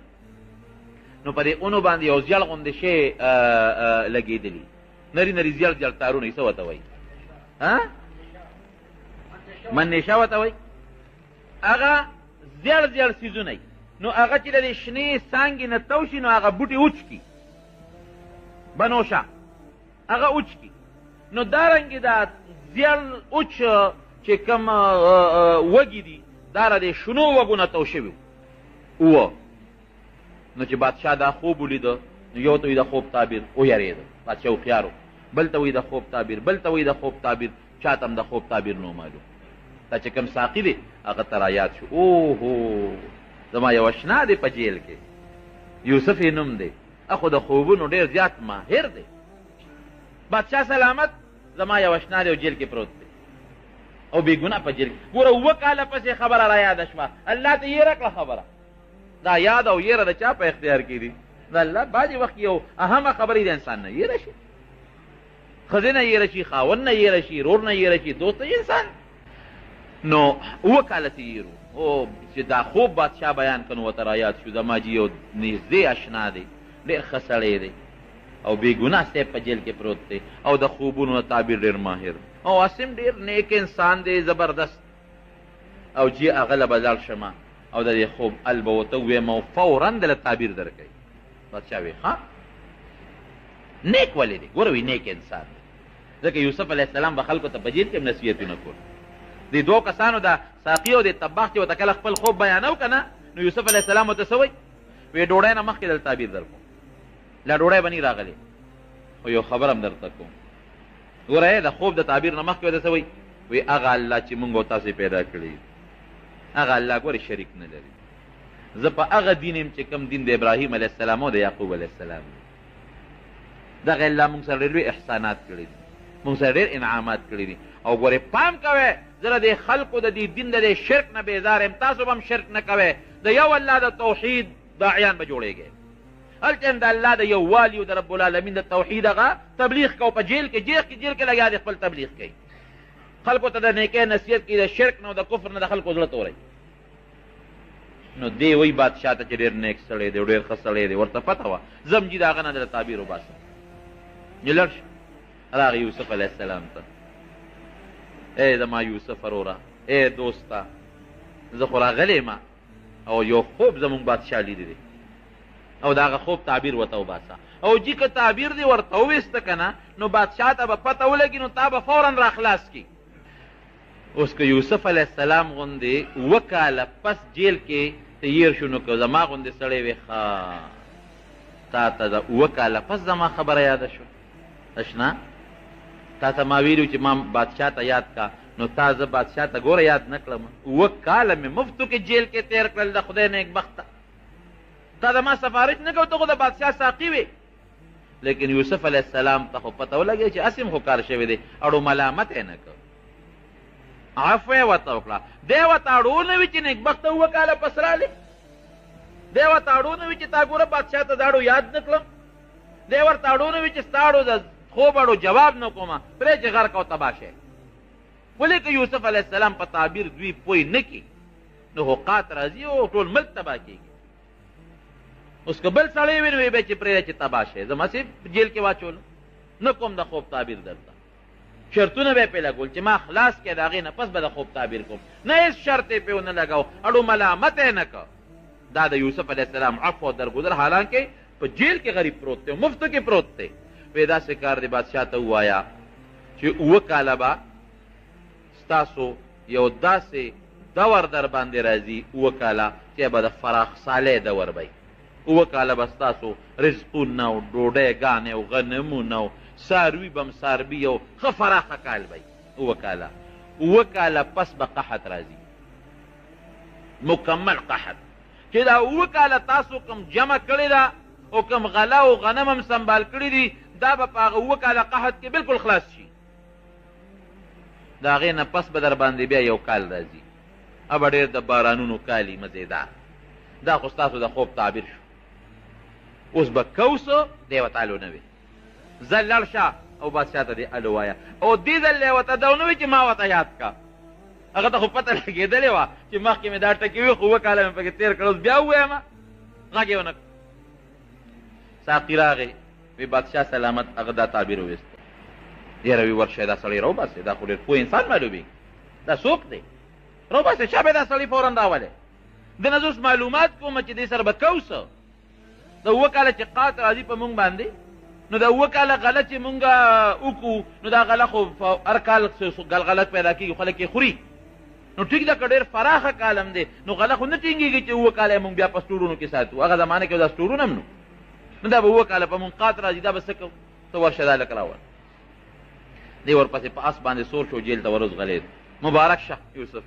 نو په دې اونو باندې یو زیړ غوندې شی لګېدلي، نري نري زیړ زیړ تارونه یې څه ورته وایي؟ ها، منیشه ورته وایي. هغه زیړ زیړ څیزونه وي، نو هغه چې د دې شنې څانګې نه تو شي نو هغه بوټي وچ کړي، بنوشه هغه وچ کړي. نو دارنګې دا زیړ وچ چې کوم وږي دي دا را دې شنو وږو نه تو شوي وو. نو چې بادشاه دا خوب ولیده نو یو ته وایي د خوب تعبیر، ویرېده بادشاه هوښیار و، بل ته وایي د خوب تعبیر، بل ته وایي د خوب تعبیر، چا ته هم د خوب تعبیر نو معلوم. دا چې کوم ساقي دی هغه ته را یاد شو، اوهو زما یو اشنا دی په جیل کې، یوسف یې نوم دی، خو د خوبونو ډېر زیات ماهر دی. بادشاه سلامت زما یو اشنا دی او جیل کې پروت دی او بې ګناه په جیل کې. ګوره اووه کاله پسې خبره را یاده شوه، الله ته یې راکړه خبره. دا یاد او یره د چا په اختیار کې دي؟ د الله. بعضې وخت یو اهمه خبرې د انسان نه یره شي، ښځې نه یره شي، خاوند نه یره شي، ورور نه یره شي، دوست نه انسان. نو اووه کاله تېر یرو. او چې دا خوب بادشاه بیان کړ نو ورته رایاد شو، زما جي یو نږدې اشنا دی، ډېر ښه سړی دی او بې ګناه صاحب په جیل کې پروت دی او د خوبونو د تعبیر ډېر ماهر او هسې هم ډېر نیک انسان دی، زبردست. او جي هغه له به لاړ شم او د دې خوب حل به ورته ووایم او فورا دله تعبیر درکوي. بادشاه وی ښه نیک ولې دی؟ ګوره وی نیک انسان دی، ځکه یوسف علیه السلام به خلکو ته په جیل کې هم نصیحتونه کول. دې دوو کسانو د ساقي او د طباخ چې ورته کله خپل خوب بیانو که نه، نو یوسف علیه السلام ورته څه وایي؟ وی ډوډۍ نه مخکې دلته تعبیر درکوم، لا ډوډۍ به نه راغلې، خو یو خبره هم درته کوم. ګوره د خوب د تعبیر نه مخکې ورته څه وایي؟ وی هغه الله چې مونږ او تاسې پیدا کړي، هغه الله ګورې شریک نه لري. زه په هغه دین یم چې کوم دین د ابراهیم علیه السلام او د یعقوب علیه السلام دی. دغه الله مونږ سره ډېر لوی احسانات کړي دي، مونږ سره ډېر انعامات کړي دي. او ګورې پام کوئ، زه د دې خلکو د دې دین د دې شرک نه بېزار یم، تاسو به هم شرک نه کوئ، د یو الله د توحید داعیان به جوړېږئ. هلته هم د الله د یووالي او د رب العالمین د توحید هغه تبلیغ کوو. په جیل کې جیل کې جیل کې لګیا دی خپل تبلیغ کوي، خلکو ته د نیکۍ نصیحت کوي، د شرک نه او د کفر نه د خلکو زړه توروي. نو دی وایي بادشاه ته چې ډېر نیک سړی دی، ډېر ښه سړی دی، ورته پته وه زه هم جي د هغه نه د تعبیر وباسم. نو لاړ شو، راغی یوسف علیه السلام ته، ای زما یوسف وروره، ای دوسته، زه خو راغلی یم او یو خوب زموږ بادشاه لیدلی دی او د هغه خوب تعبیر ورته وباسه. او جي که تعبیر دې ورته وویسته که نه، نو بادشاه ته به پته ولګي، نو تا به فورا راخلاص کړي. اوس که یوسف علیه السلام غوندې اووه کاله پس جیل کې تیر شو، نو که زما غوندې سړی وي، ښه تا ته د اووه کاله پس زما خبره یاده شوه اشنا، تا ته ما ویلي چې ما بادشاه ته یاد کا، نو تا زه بادشاه ته ګوره یاد نه کړم. اووه کاله مې مفتو کې جیل کې تیر کړل، د خدای نیکبخته تا د ما سفارش نه کوو، ته خو د بادشاه ساقي وې. لیکن یوسف علیه السلام ته خو پته ولګېده چې هسې هم خو کار شوی دی، اړو ملامت یې نه کړ، عفوه یې ورته وکړه. دی ورته اړو نه وي چې نیکبخته اووه کاله پس راغلې، دی ورته اړو نه وي چې تا ګوره بادشاه ته داړو یاد نه کړم، دی ورته اړو نه وي چې ستا اړو د خوب اړو جواب نه کومه، پرې چې غرق او تباه شی. ولې که یوسف علیه السلام په تعبیر دوی پوه نه کړي، نو خو قات راځي او ټول ملک تباه کېږي. اوس که بل سړی وي، نو وایي به چې پرېږده چې تباه شی، زه هسې جیل کې واچولم، نه کوم د خوب تعبیر درته. شرطونه به یې پرې لګول چې ما خلاص کړې، د هغې نه پس به د خوب تعبیر کوم. نه هېڅ شرط یې پرې ونه لګاوه، اړو ملامت یې نه کړ. دا د یوسف علیه السلام عفو او درګذر، حالانکه په جیل کې غریب پروت دی، مفتو کې پروت دی. وایي داسې کار دی بادشاه ته ووایه چې اووه کاله به ستاسو یو داسې دور در باندې راځي، اووه کاله چې به د فراخ سالۍ دور به وي. اووه کاله به ستاسو رزقونه او ډوډۍ ګانې او غنمونه او څاروي به هم څاروي او ښه فراخه کال به وي. اووه کاله، اووه کاله پس به قحط راځي، مکمل قحط، چې دا اووه کاله تاسو کوم جمع کړې ده او کوم غله او غنم هم سنبال کړي دي، دا به په هغه اووه کاله قحط کې بالکل خلاص شي. د هغې نه پس به در باندې بیا یو کال راځي، هغه به ډېر د بارانونو کال وي، مزېدار. دا خو ستاسو د خوب تعبیر شو. اوس به کو څه دی ورته الو نه وي، ځه لاړ شه او بادشاه ته دې الو وایه. او دې ځل دی ورته دا ونه وي چې ما ورته یاد کړه، هغه ته خو پته لګېدلې وه چې مخکې مې دا ټکي وي، خو اووه کاله مې پکې تېر کړل، اوس بیا ووایم؟ غږ یې ونه کړ. ساقي راغی، وی بادشاه سلامت، هغه دا تعبیر وویست، یاره وی ورشه دا سړی راوباسې، دا خو ډېر پوه انسان معلومېږي، دا څوک دی؟ راوباسې، چا به دا سړی فورا راولې؟ ده نه زه اوس معلومات کوم چې دې سره به کو څه. د اووه کاله چې قات راځي په مونږ باندې، نو د اووه کاله غله چې مونږ وکړو، نو دا غله خو هر کال غلغله پیدا کېږي، خلک یې خوري. نو ټیک ده که ډېر فراخه کال هم دی، نو غله خو نه ټینګېږي چې اووه کاله یې مونږ بیا په سټورونو کې ساتو. هغه زمانه کې دا سټورونه هم نو، نو دا به اووه کاله په مونږ قات راځي، دا به څه کوو؟ ته ورشه دا لږ راوړه. دی ورپسې په اس باندې سور شو، جیل ته وروځغلېد. مبارک شه یوسف.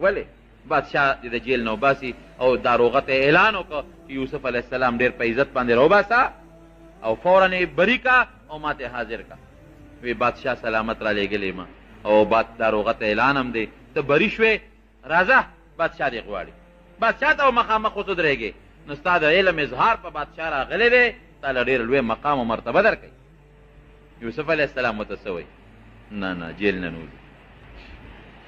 ولې؟ بادشاه دې د جیل نه وباسي او داروغه ته اعلان وکړ چې یوسف علیه السلام ډېر په عزت باندې راوباسه او فورا یې بري کا او ماته حاضر کا. وی بادشاه سلامت را لېږلی ما او باد داروغه ته اعلان هم دی، ته بري شوې، راځه بادشاه دې غواړي. بادشاه ته مخامخ اوس ودرېږې، نو ستا د علم اظهار په بادشاه راغلی دی، تا له ډېر لوی مقام او مرتبه درکوي. یوسف علیه السلام ورته څه وایي؟ نه نه، جیل نه نوځي.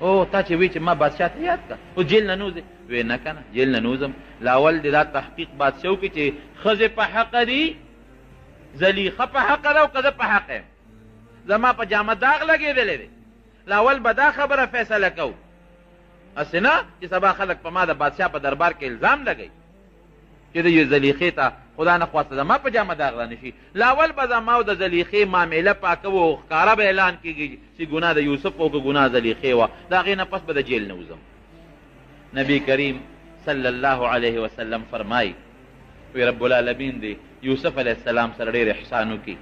او تا چې وی چې ما بادشاه ته یاد کړه، خو جیل نه نه وځې. وی نه که نه، جیل نه نه وځم، لا اول دې دا تحقیق بادشاه وکړي چې ښځې په حقه دي، زلیخه په حقه ده او که زه په حقه یم. زما په جامه داغ لګېدلی دی، لا اول به دا خبره فیصله کوو، هسې نه چې سبا خلک په ما د بادشاه په دربار کې الزام لګوي چې د یو زلیخې ته خدا نه خواسته زما په جامه داغ رانه شي. لا اول به زما او د زلیخې معامله پاکوو او ښکاره به اعلان کېږي چې ګناه د یوسف او که ګناه زلیخې وه، د هغې نه پس به د جیل نه وځم. نبی کریم صلی الله علیه وسلم فرمایي، وی رب العالمین دې یوسف علیه السلام سره ډېر احسان وکړي.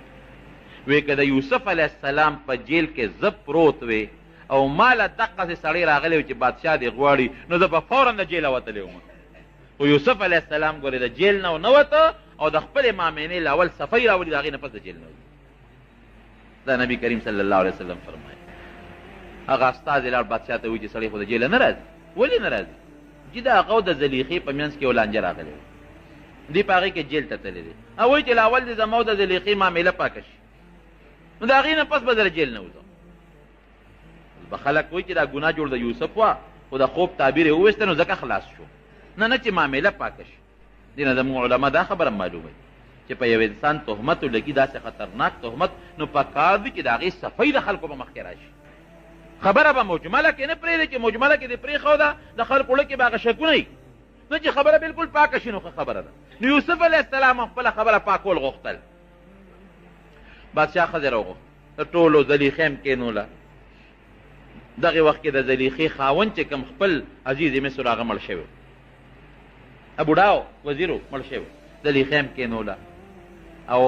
وی که د یوسف علیه السلام په جیل کې زه پروت وی او ما له دقسې سړی راغلی چې بادشاه دې غواړي، نو زه به فورا د جیله وتلی وم. خو یوسف علیه السلام ګورې د جیل نه ونه وته او د خپلې مامینې له اول صفحې راولي، د هغې نه پس د جیل نه وځي. دا نبی کریم صلی الله علیه وسلم فرمایي. هغه استازی لاړ بادشاه ته وویل چې سړی خو د جیله نه راځي. ولې نه راځي؟ جي د هغه او د زلیخې په منځ کې یو لانجه راغلې وه، دی په هغې کې جیل ته تللی دی او وایي چې له اول دې زما او د زلیخې معامله پاکه شي، نو د هغې نه پس به زه له جیل نه وځم. به خلک وایي چې دا ګناه جوړ د یوسف وه، خو د خوب تعبیر یې وویسته نو ځکه خلاص شو. نه نه، چې معامله پاکه شي. دې نه زموږ علما دا خبره معلوموي چې په یو انسان تهمت ولګي، داسې خطرناک تهمت، نو پکار دي چې د هغې صفحې د خلکو په مخ کې راشي. خبره به مجمله کې نه پرېږدي، چې مجمله کې دې پرېښوده د خلکو زړه کې به هغه شکونه وي، نه چې خبره بالکل پاکه شي نو ښه خبره ده. نو یوسف علیه السلام هم خپله خبره پاکول غوښتل. بادشاه ښځې راوغوښته، د ټولو زلیخې هم کښېنوله. دغې وخت کې د زلیخې خاوند چې کوم خپل عزیز مصر هغه مړ شوی و، بوډا و، وزیر و، مړ شوی و. زلیخې هم کښېنوله او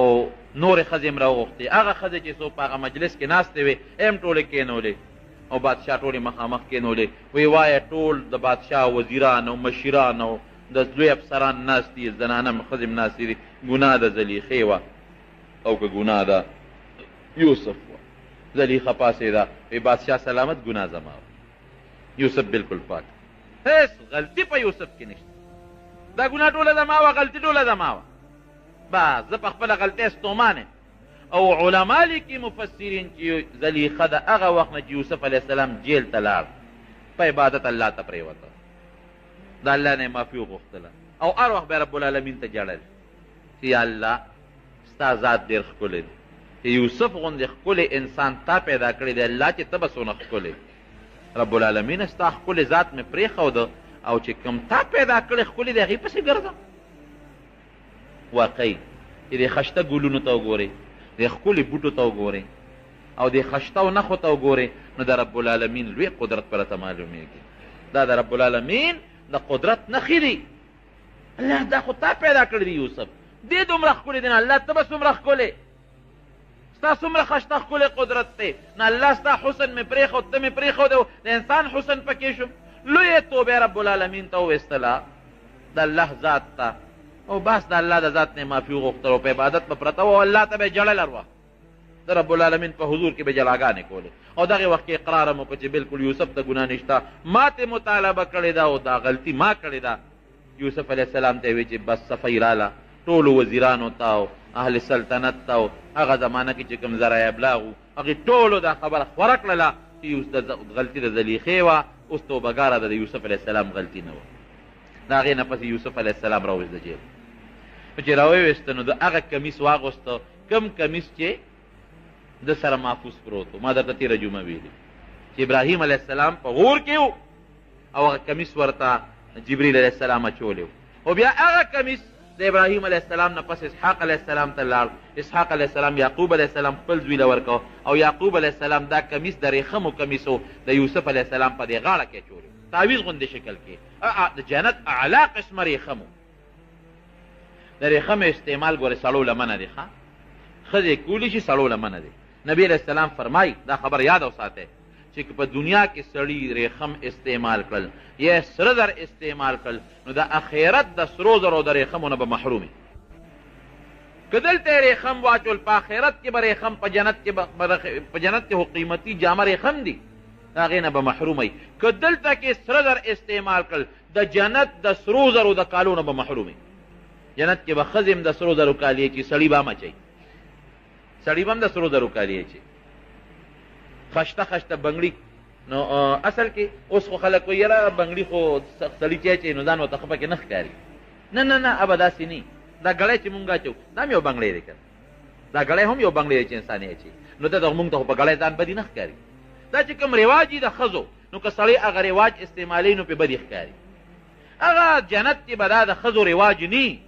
نورې ښځې هم راوغوښتې. هغه ښځې چې څو په هغه مجلس کې ناستې وې هم ټولې کښېنولې او بادشاه ټولې مخامخ کښېنولې. وی وایه ټول د بادشاه وزیران او مشیران او د لوی افسران ناست دي، زنانه هم ښځې هم ناستې دي، ګناه د زلیخې وه او که ګناه ده یوسف وه؟ زلیخه پاڅېده، وی بادشاه سلامت، ګناه زما وه، یوسف بالکل پاک، هېڅ غلطي په یوسف کې نشته، دا ګناه ټوله زما وه، غلطي ټوله زما وه، بس زه په خپله غلطۍ ستومان یم. او علما لیکي مفسرین چې زلیخه د هغه وخت نه چې یوسف علیه السلام جیل ته لاړ په عبادت الله ته پرېوته، د الله نه یې معافي وغوښتله او هر وخت به رب العالمین ته ژړل چې یا الله ستا ذات ډېر ښکلی دی، چې یوسف غوندې ښکلی انسان تا پیدا کړی دی، الله چې ته به څونه ښکلی رب العالمین، ستا ښکلی ذات مې پرېښوده او چې کوم تا پیدا کړی ښکلی دی هغې پسې ګرځم. واقعي چې دې خشته ګلونو ته وګورې، دې ښکلي بوټو ته وګورې او دې خشته او نښو ته وګورې، نو د رب العالمین لوی قدرت به راته معلومېږي. دا د رب العالمین د قدرت نښې دي. الله دا خو تا پیدا کړی دی یوسف، دې دومره ښکلی دی، نه الله ته به څومره ښکلی، ستا څومره خشته ښکلی قدرت دی، نه الله ستا حسن مې پرېښود، ته مې پرېښودې، د انسان حسن پکې شوم. لویه توبه رب العالمین ته وویستله، د الله ذات ته، او بس د الله د ذات نه معافي وغوښتله او په عبادت به پرته وه او الله ته به یې ژړل هر وخت، د رب العالمین په حضور کې به ژړاګانې کولې. او دغې وخت کې اقرار هم وکړ چې بالکل یوسف ته ګناه نشته، ما ترې مطالبه کړې ده او دا غلطي ما کړې ده. یوسف علیه السلام ته یې ویل چې بس صفحې راله ټولو وزیرانو ته او اهل سلطنت ته او هغه زمانه کې چې کوم ذرایع ابلاغ وو هغې ټولو دا خبره خوره کړله چې یوسف غلطي د زلیخې وه، اوس توبهګاره ده، د یوسف علیه السلام غلطي نه وه. د هغې نه پس یوسف علیه السلام راوویست د جیل. نو چې راوویست نو د هغه کمیس واغوسته کوم کمیس چې د سره محفوظ پروت و. ما درته تېره جمعه ویلي چې ابراهیم علیه السلام په غور کې و او هغه کمیس ورته جبریل علیه السلام اچولی و، او بیا هغه کمیس د ابراهیم علیه السلام نه پس اسحاق علیه السلام ته لاړ. اسحاق علیه السلام یعقوب علیه السلام خپل زوی له ورکړ او یعقوب علیه السلام دا کمیس د ریښمو کمیس و د یوسف علیه السلام په دې غاړه کې اچولی و، تعویذ غوندې شکل کې، د جنت اعلی قسمه ریښم و. د ریښمو استعمال ګورې سړو له منع دی، ښه ښځې کولی شي، سړو له منع دی. نبی علیه السلام فرمایي، دا خبر یاد وساتئ، چې که په دنیا کې سړي ریښم استعمال کړل یا سره زر استعمال کړل نو د اخرت د سرو زرو د ریښمو نه به محروم وي. که دلته یې ریښم واچول په اخرت کې به ریښم په جنت کې په جنت کې خو قیمتي جامه ریښم دي، د هغې نه به محروم وي. که دلته کې سره زر استعمال کړل د جنت د سرو زرو د کالو نه به محروم وي. جنت کې به ښځې هم د سرو زرو کالي اچي، سړي به هم اچوي، سړي به هم د سرو زرو کالي اچوي. خشته خشته بنګړي نو اصل کې اوس خو خلک وایي یاره بنګړي خو سړي چې اچوي نو ځان ورته ښه پکې نه ښکاري. نه نه نه، ابه داسې نی. دا ګړی چې مونږ اچو دا هم یو بنګړی دی که نه، دا ګړی هم یو بنګړی دی چې انسان یې اچوي، نو دته مونږ ته خو په ګړی ځان بدي نه ښکاري. دا چې کوم رواج دي د ښځو، نو که سړی هغه رواج استعمالوي نو پرې بدي ښکاري. هغه جنت کې به دا د ښځو رواج نی،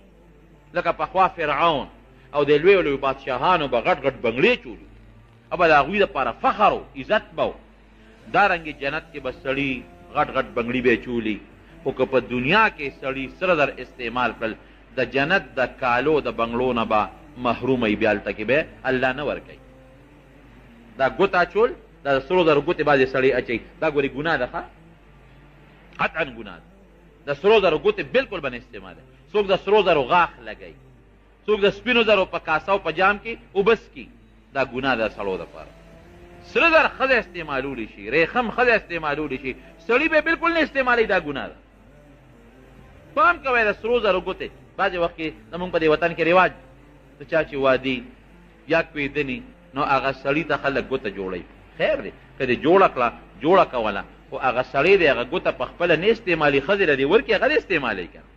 لکه پخوا فرعون او د لویو لویو بادشاهانو به غټ غټ بنګړي چولي او به د هغوی دپاره فخر و عزت به و. دارنګې جنت کې به سړي غټ غټ بنګړي به چولي، خو که په دنیا کې سړي سره زر استعمال کړل د جنت د کالو د بنګړو نه به محروم وي، بیا هلته کې به الله نه ورکوي. دا ګوته اچول، دا د سرو زرو ګوتې بعضې سړی اچوي، دا ګورې ګناه ده، ښه قطعا ګناه ده. د سرو زرو ګوتې بلکل به نه استعمالوي. څوک د سرو زرو غاښ لګوي، څوک د سپینو زرو په کاسه او په جام کې اوبه څکي، دا ګناه ده سړو دپاره. سره زر ښځه استعمالولی شي، ریښم ښځه استعمالولی شي، سړي به بلکل نه استعمالوي، دا ګناه ده. پام کوئ د سرو زرو ګوتې بعضې وخت کې زموږ په دې وطن کې رواج د چا چې وادي یا کویدني نو هغه سړي ته خلک ګوته جوړوي. خیر دی که دې جوړه کړه، جوړه کوله، خو هغه سړی دی هغه ګوته په خپله نه استعمالي، ښځې له دې ورکړي، هغه دې استعمالوي که نه،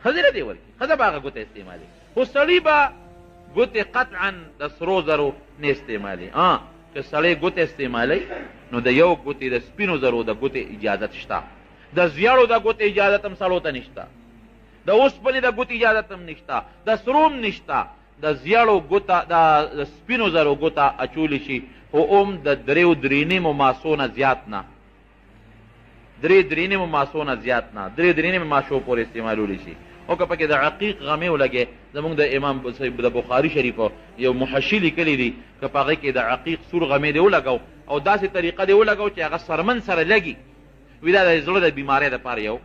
ښځې له دې ورکړي، ښځه به هغه ګوته استعمالوي، خو سړي به ګوتې قطعا د سرو زرو نه استعمالوي. که سړی ګوتې استعمالوي نو د یو ګوتې د سپینو زرو د ګوتې اجازت شته، د زیړو د ګوتې اجازت هم سړو ته نشته، د اوسپنې د ګوتې اجازت هم نشته، د سرو هم نشته. د زیړو ګوته د سپینو زرو ګوته اچولی شي، خو هم د دریو درې نیمو ماسو نه زیات نه، درې درې نیمو ماسو نه زیات نه، درې درې نیمې ماشو پورې استعمالولی شي. او که پکې د عقیق غمې ولګې، زموږ د امام صاحب د بخاري شریف یو محشي لیکلی دي که په هغې کې د عقیق سور غمې دې ولګو او داسې طریقه دې ولګو چې هغه سرمن سره لګي، وي دا د زړه د بیمارۍ دپاره یو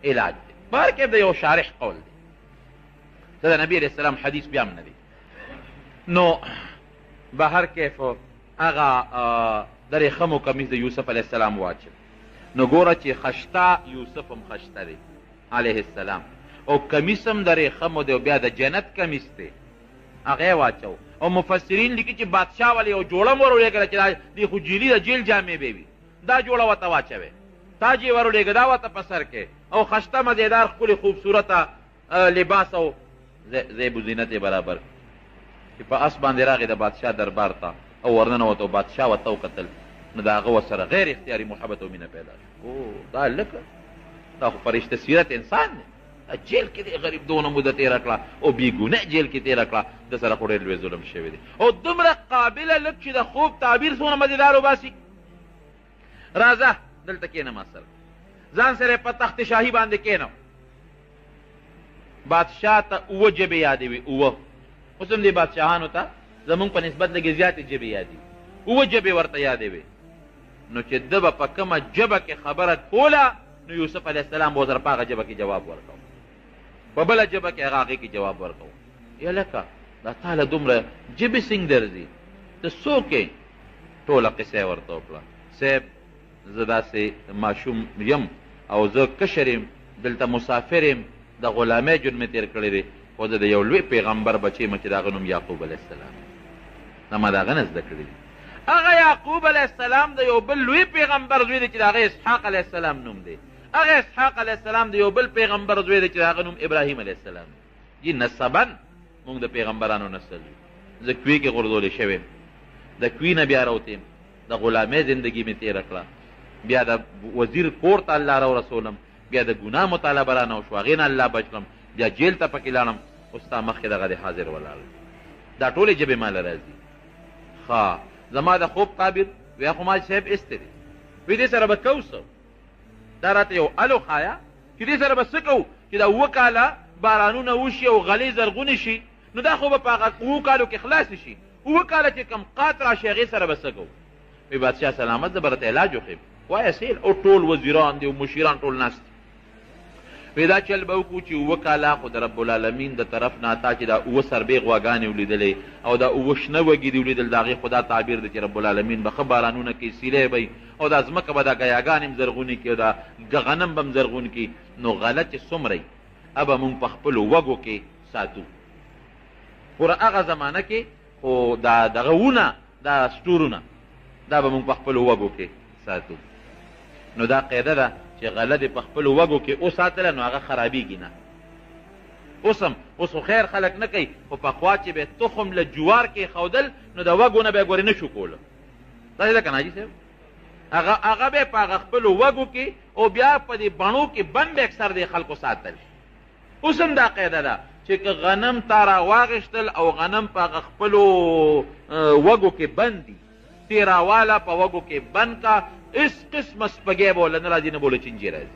علاج دی. بهر کیف د یو شارح قول دی، دا د نبی علیه السلام حدیث بیا هم نه دی. نو بهر کیف هغه د رېښمو کمیس د یوسف علیه السلام واچو، نو ګوره چې خشته یوسف هم خشته دی علیه السلام، او کمیس هم د رېښمو دی او بیا د جنت کمیس دی، هغه یې واچو. او مفسرین لیکي چې بادشاه ولې یو جوړه هم ورولېږله چې دا دې خو جیلي د جیل جامې به وي، دا جوړه ورته واچوې، تاج یې ورولېږه دا ورته په سر کې، او خشته مزېدار ښکلې خوبصورته لباس او زیب و زینت یې برابر کړ. چې په اس باندې راغی د بادشاه دربار ته او ورننوت او بادشاه ورته وکتل، نو د هغه ورسره غیر اختیاري محبت او مینه پیدا شو. او دا هلکه دا خو فرشته سیرت انسان دی، دا جیل کې دی غریب دونه موده تېره کړه او بې ګناه جیل کې تېره کړه، ده سره خو ډېر لوی ظلم شوی دی، او دومره قابل هلک چې د خوب تعبیر څومره مزېدار وباسي. راځه دلته کښېنه ما سره، ځان سره په تخت شاهي باندې کښېنه. بادشاه ته اووه ژبې یادې وې، اووه. اوس هم دې بادشاهانو ته زمونږ په نسبت لږې زیاتې ژبې یادې وي، اووه ژبې ورته یادې وې. نو چې ده به په کومه ژبه کې خبره کوله نو یوسف علیه السلام به ورسره په هغه ژبه کې جواب ورکاوه، په بله ژبه کې هغه هغې کې جواب ورکاوه. هلکه دا تا له دومره ژبې څنګه درځي، ته څوک یې؟ ټوله قصه یې ورته وکړه، صاحب زه داسې ماشوم یم او زه کشر یم، دلته مسافر یم، د غلامۍ ژوند مې تېر کړی دی، خو زه د یو لوی پیغمبر بچی یم چې د هغه نوم یعقوب علیه السلام دی، دا ما د هغه نه زده کړي دي. هغه یعقوب علیه السلام د یو بل لوی پیغمبر زوی دی چې د هغه اسحاق علیه السلام نوم دی، هغه اسحاق علیه السلام د یو بل پیغمبر زوی دی چې د هغه نوم ابراهیم علیه السلام دی. جی نسبا موږ د پیغمبرانو نسل یو. زه کوی کې غورځول شوی یم، د کوی نه بیا راوتی یم، د غلامۍ زندګي مې تېره کړه، بیا د وزیر کور ته الله راورسولم، بیا د ګناه مطالبه رانه وشوه، هغې نه الله بچ کړم، بیا جیل ته پکې لاړم، اوس ستا مخکې دغه دی حاضر ولاړ دی. دا ټولې ژبې ماله راځي. ښه زما د خوب تعبیر ویا خو ما صاحب ایستی دی، وی دې سره به کوو څه؟ دا راته یو ال وښایه چې دې سره به څه کوو چې دا اووه کاله بارانونه وشي او غلې زرغونې شي، نو دا خو به په هغه اوو کالو کې خلاصې شي، اووه کاله چې کوم قات راشي هغې سره به څه کوو؟ وی بادشاه سلامت زه به راته علاج وښیم. وایه سیل او ټول وزیران دي او مشیران ټول ناست دي. وی دا چل به وکړو چې اووه کاله خو د رب العالمین د طرف نه تا چې دا اووه سربې غواګانې ولیدلې او دا اووه شنه وږي دې ولیدل، د هغې خو دا تعبیر دی چې رب العالمین به ښه بارانونه کوي، سیلی به وي او دا ځمکه به دا ګیاګانې هم زرغونې کړي او دا غنم به هم زرغون کړي، نو غله چې څومره وي هغه به مونږ په خپلو وږو کې ساتو. پوره هغه زمانه کې خو دا دغه وونه دا سټورونه دا به موږ په خپلو وږو کې ساتو. نو دا قاعده ده چې غله دې په خپلو وږو کې وساتله نو هغه خرابېږي نه. اوس هم اوس خو خیر خلک نه کوي، خو پخوا چې به تخم له جوار کېښودل نو د وږو نه به یې ګورې نه شو کولو. داسې ده که نه حاجي صاحب؟ هغه به په هغه خپلو وږو کې او بیا په دې بڼو کې بند به اکثر دې خلکو ساتل. اوس هم دا قاعده ده چې که غنم تا راواغېستل او غنم په هغه خپلو وږو کې بند دي، تی راواله په وږو کې بند کا، هېڅ قسمه سپږی به ورله نه راځي، نه به ورله چینجی راځي.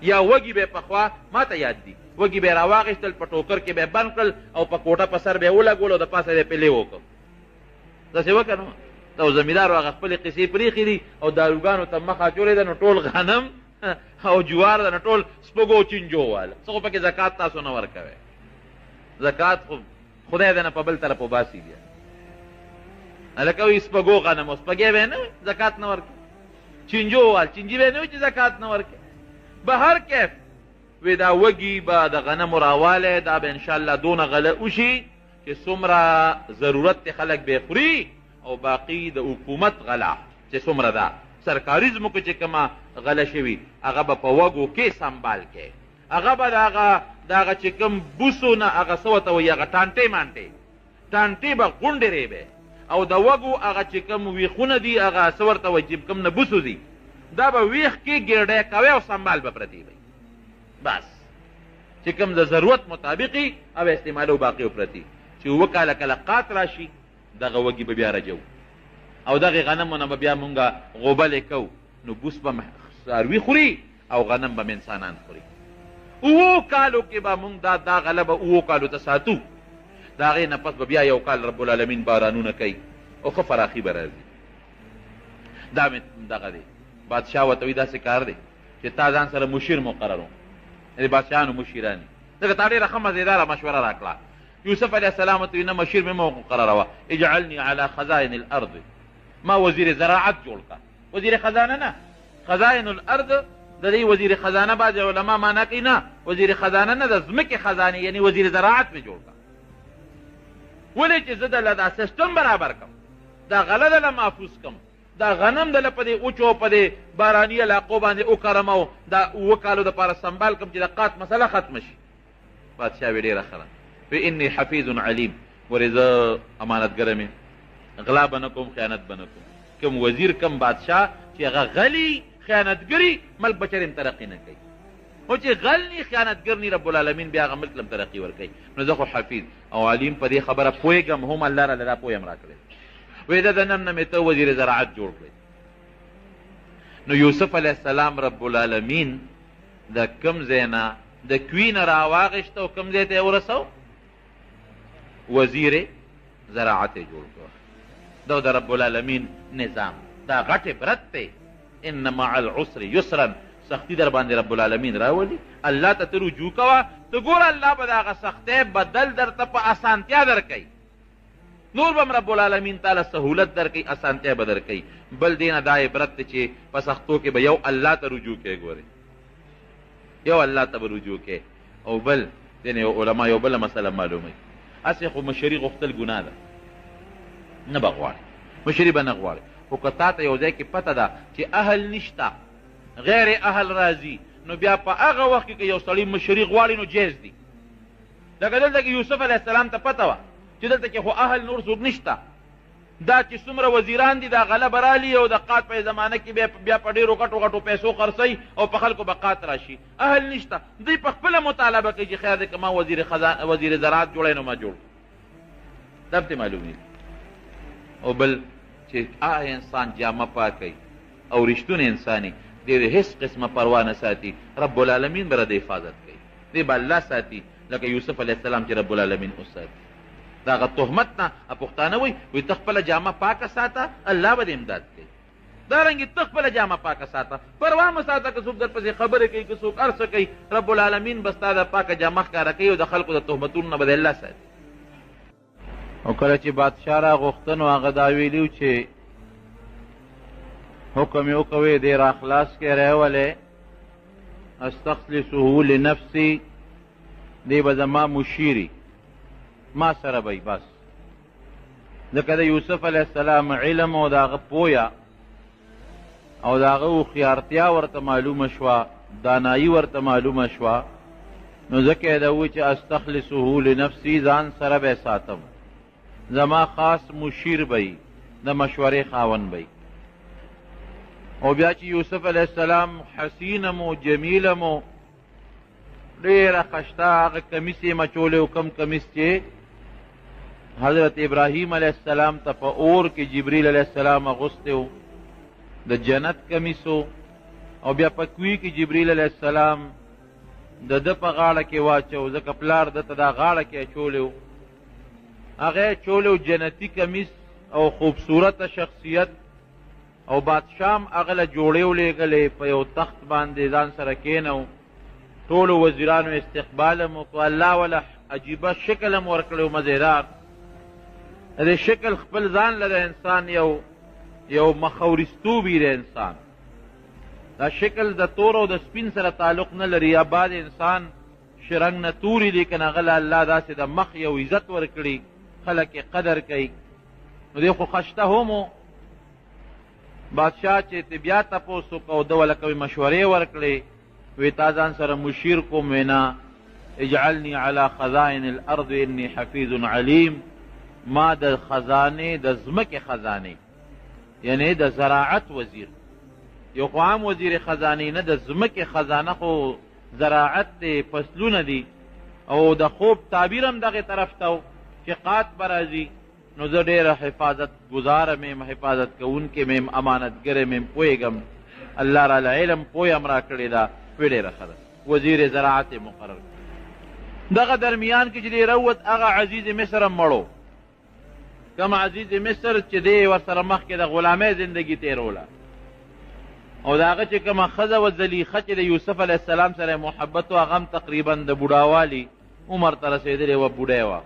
یا وږي به پخوا ما ته یاد دي، وږي به یې راواخیستل، په ټوکر کې به یې بند کړل او په کوټه په سر به یې ولګول او د پاسه به یې پرې لې وکړ. داسې وکړه نو دا زمیندارو هغه خپلې قصې پرېښې دي او داروګانو ته مخه اچولې ده، نو ټول غنم او جوار ده، نو ټول سپږو چینجو واله. څه خو پکې زکات تاسو نه ورکوئ، زکات خو خدای دې نه په بل طرف وباسي. بیا هلکه وایي سپږو غنمو، سپږی به یې نه وي زکات نه ورکوي، چینجو وال چینجي به یې نه وي چې زکات نه ورکوي. بهر کیف وی دا وږي به د غنمو راوالی، دا به انشاءالله دونه غله وشي چې څومره ضرورت دی خلک به یې خوري، او باقي د حکومت غله چې څومره ده سرکاري ځمکو چې کومه غله شوي هغه به په وږو کې سنبال کړي. هغه به د هغه د هغه چې کوم بوسو نه هغه څه ورته وایي، هغه ټانټې مانټې ټانټې به غونډې ریبې، او د وږو هغه چې کوم ویښونه دي هغه څه ورته وایي چې کوم نه بوسو دي دا به ویښ کې ګېډی کوی او سنبال به پرتې وي. بس چې کوم د ضرورت مطابق او استعمالو باقي پرتې. چې اووه کاله کله قات راشي دغه وږي به بیا رجو او دغې غنمو نه به بیا مونږ غوبلې کوو، نو بوس به څاروي خوري او غنم به انسانان خوري. اوو کالو کې به مونږ دا غله به اوو کالو ته ساتو، د هغې نه پس به بیا یو کال رب العالمین بارانونه کوي او ښه فراخي به راځي. دا مې دغه دی. بادشاه ورته وایي داسې کار دی چې تا ځان سره مشیر مقرر وم، د بادشاهانو مشیران دي، ځکه تا ډېره ښه مزېداره مشوره راکړه. یوسف علیه السلام ورته وایي نه، مشیر مې مه مقرروه، اجعلني علی خزائن الارض، ما وزیر زراعت جوړ کړه، وزیر خزانه نه، خزائن الارض د دې وزیر خزانه بعضې علما معنا کوي نه، وزیر خزانه نه، د ځمکې خزانې یعنی وزیر زراعت مې جوړ کړه. ولې چې زه دله دا سیستم برابر کړم، دا غله دله محفوظ کړم، دا غنم دله په دې اوچو او په دې باراني علاقو باندې وکرم او دا اووه کالو دپاره سنبال کړم چې د قات مسله ختمه شي. بادشاه وی ډېره ښه ده، وی انی حفیظ علیم، ګورې زه امانتګر یم، غلا به نه کوم، خیانت به نه کوم. کوم وزیر کوم بادشاه چې هغه غلی خیانتګري ملک به چېرې هم ترقي نه کوي، خو چې غل نی خیانتګر نی رب العالمین بیا هغه ملک له هم ترقي ورکوي. نو زه خو حفیظ او علیم په دې خبره پوهېږم هم، الله راله دا پوهه هم راکړې. وی د نن نه مې ته وزیر زراعت جوړ کړې. نو یوسف علیه السلام رب العالمین د کوم ځای نه د کوی نه راواغېسته او کوم ځای ته یې ورسو؟ وزیر زراعت یې جوړ کړ. دا د رب العالمین نظام، دا غټ عبرت دی. ان مع العسر یسرا، سختی در باندې رب العالمین راولي، الله ته ته رجوع کوه، ته ګوره الله به د هغه سختۍ بدل درته په اسانتیا درکوي. نور به هم رب العالمین تعالی سهولت درکوي، اسانتیا به درکوي. بل دې نه دا عبرت دی چې په سختو کې به یو الله ته رجوع کوې، ګورې یو الله ته به رجوع کوې. او بل دې نه یو علما یو بله مسله معلوموي، هسې خو مشري غوښتل ګناه ده، نه به غواړې، مشري به نه غواړې، خو که تا ته یو ځای کې پته ده چې اهل نشته، غیر اهل راځي، نو بیا په هغه وخت کې که یو سړی مشري غواړي نو جایز دي. لکه دلته کې یوسف علیه السلام ته پته وه چې دلته کې خو اهل نور څوک نشته، دا چې څومره وزیران دي دا غله به رالي او د قات په زمانه کې بیا په ډېرو غټو غټو پیسو خرڅوي او په خلکو به قات راشي، اهل نشته. دوی په خپله مطالبه کوي چې خیر دی که ما وزیر زراعت جوړی نو ما جوړ کړ. دا به ترې معلومېږي. او بل چې هغه انسان جامه پاکوي او رښتونی انسان وي، دی د هېڅ قسمه پروا نه ساتي، رب العالمین به د حفاظت کوي، دی به الله ساتي، لکه یوسف علیه السلام چې رب العالمین وساتي. د هغه تهمت نه پښتانه وایي، وایي ته خپله جامه پاکه ساته، الله به دې امداد کوي. دارنګې ته خپله جامه پاکه ساته، پروا مه ساته که څوک درپسې خبرې کوي، که څوک هر څه کوي، رب العالمین به ستا د پاکه جامه ښکاره کوي او د خلکو د تهمتونو نه به دې الله ساتي. او کله چې بادشاه را غوښته نو هغه دا ویلي و چې حکم یې وکوي دی را خلاص کړې راولې، استخلصه لنفسي، دی به زما مشیري، ما سره به وي بس. ځکه د یوسف علیه السلام علم او د هغه پویه او د هغه هوښیارتیا ورته معلومه شوه، دانایي ورته معلومه شوه، نو ځکه یې دا وویل چې استخلصه لنفسي، ځان سره به یې ساتم، زما خاص مشیر به یي، د مشورې خاوند به یي. او بیا چې یوسف علیه السلام حسین هم و، جمیل هم و، ډېره خشته هغه کمیس یې مچولی و، کوم کمیس چې حضرت ابراهیم علیه السلام ته په اور کې جبریل علیه السلام اغوستی و، د جنت کمیس و. او بیا په کوی کې جبریل علیه السلام د ده په غاړه کې واچو، ځکه پلار ده ته دا غاړه کې اچولی و، هغه یې اچولی و جنتي کمیس او خوبصورته شخصیت. او بادشاه هم هغه له جوړې ولېږلې، په یو تخت باندې ځان سره کښېنو، ټولو وزیرانو استقبال هم وکړو، الله وله عجیبه شکل هم ورکړی و، مزېدار. د دې شکل خپل ځان له د انسان یو مخورستوب وي د انسان. دا شکل د تور او د سپین سره تعلق نه لري، یا بعض انسان شرنګ نه توري، لیکن هغه له الله داسې د مخ یو عزت ورکړي، خلک یې قدر کوي. نو دی خو خشته هم و. بادشاه چې ته بیا تپوس وکړ او ده وله کومې مشورې ورکړې، وی تا ځان سره مشیر کوم، وی نه، اجعلني علی خزائن الارض انی حفیظ علیم، ما د خزانې د ځمکې خزانې، یعنی د زراعت وزیر، یو خو عام وزیر خزانې نه، د ځمکې خزانه خو زراعت دی، فصلونه دي، او د خوب تعبیر هم دغې طرف ته و چې قات به راځي، نو زه ډېره حفاظت ګزاره مې یم، حفاظت کوونکې مې یم، امانتګرې مې یم، پوهېږم، الله راله علم پوهه هم راکړې ده. وی ډېره ښه ده، وزیر زراعت یې مقرر کړ. دغه درمیان کې چې دی راووت، هغه عزیز مصر هم مړو، کوم عزیز مصر چې دی ورسره مخکې د غلامۍ زندګي تېروله، او د هغه چې کومه ښځه وه زلیخه چې د یوسف علیه السلام سره محبت و، هغه هم تقریبا د بوډاوالي عمر ته رسېدلې وه، بوډۍ وه.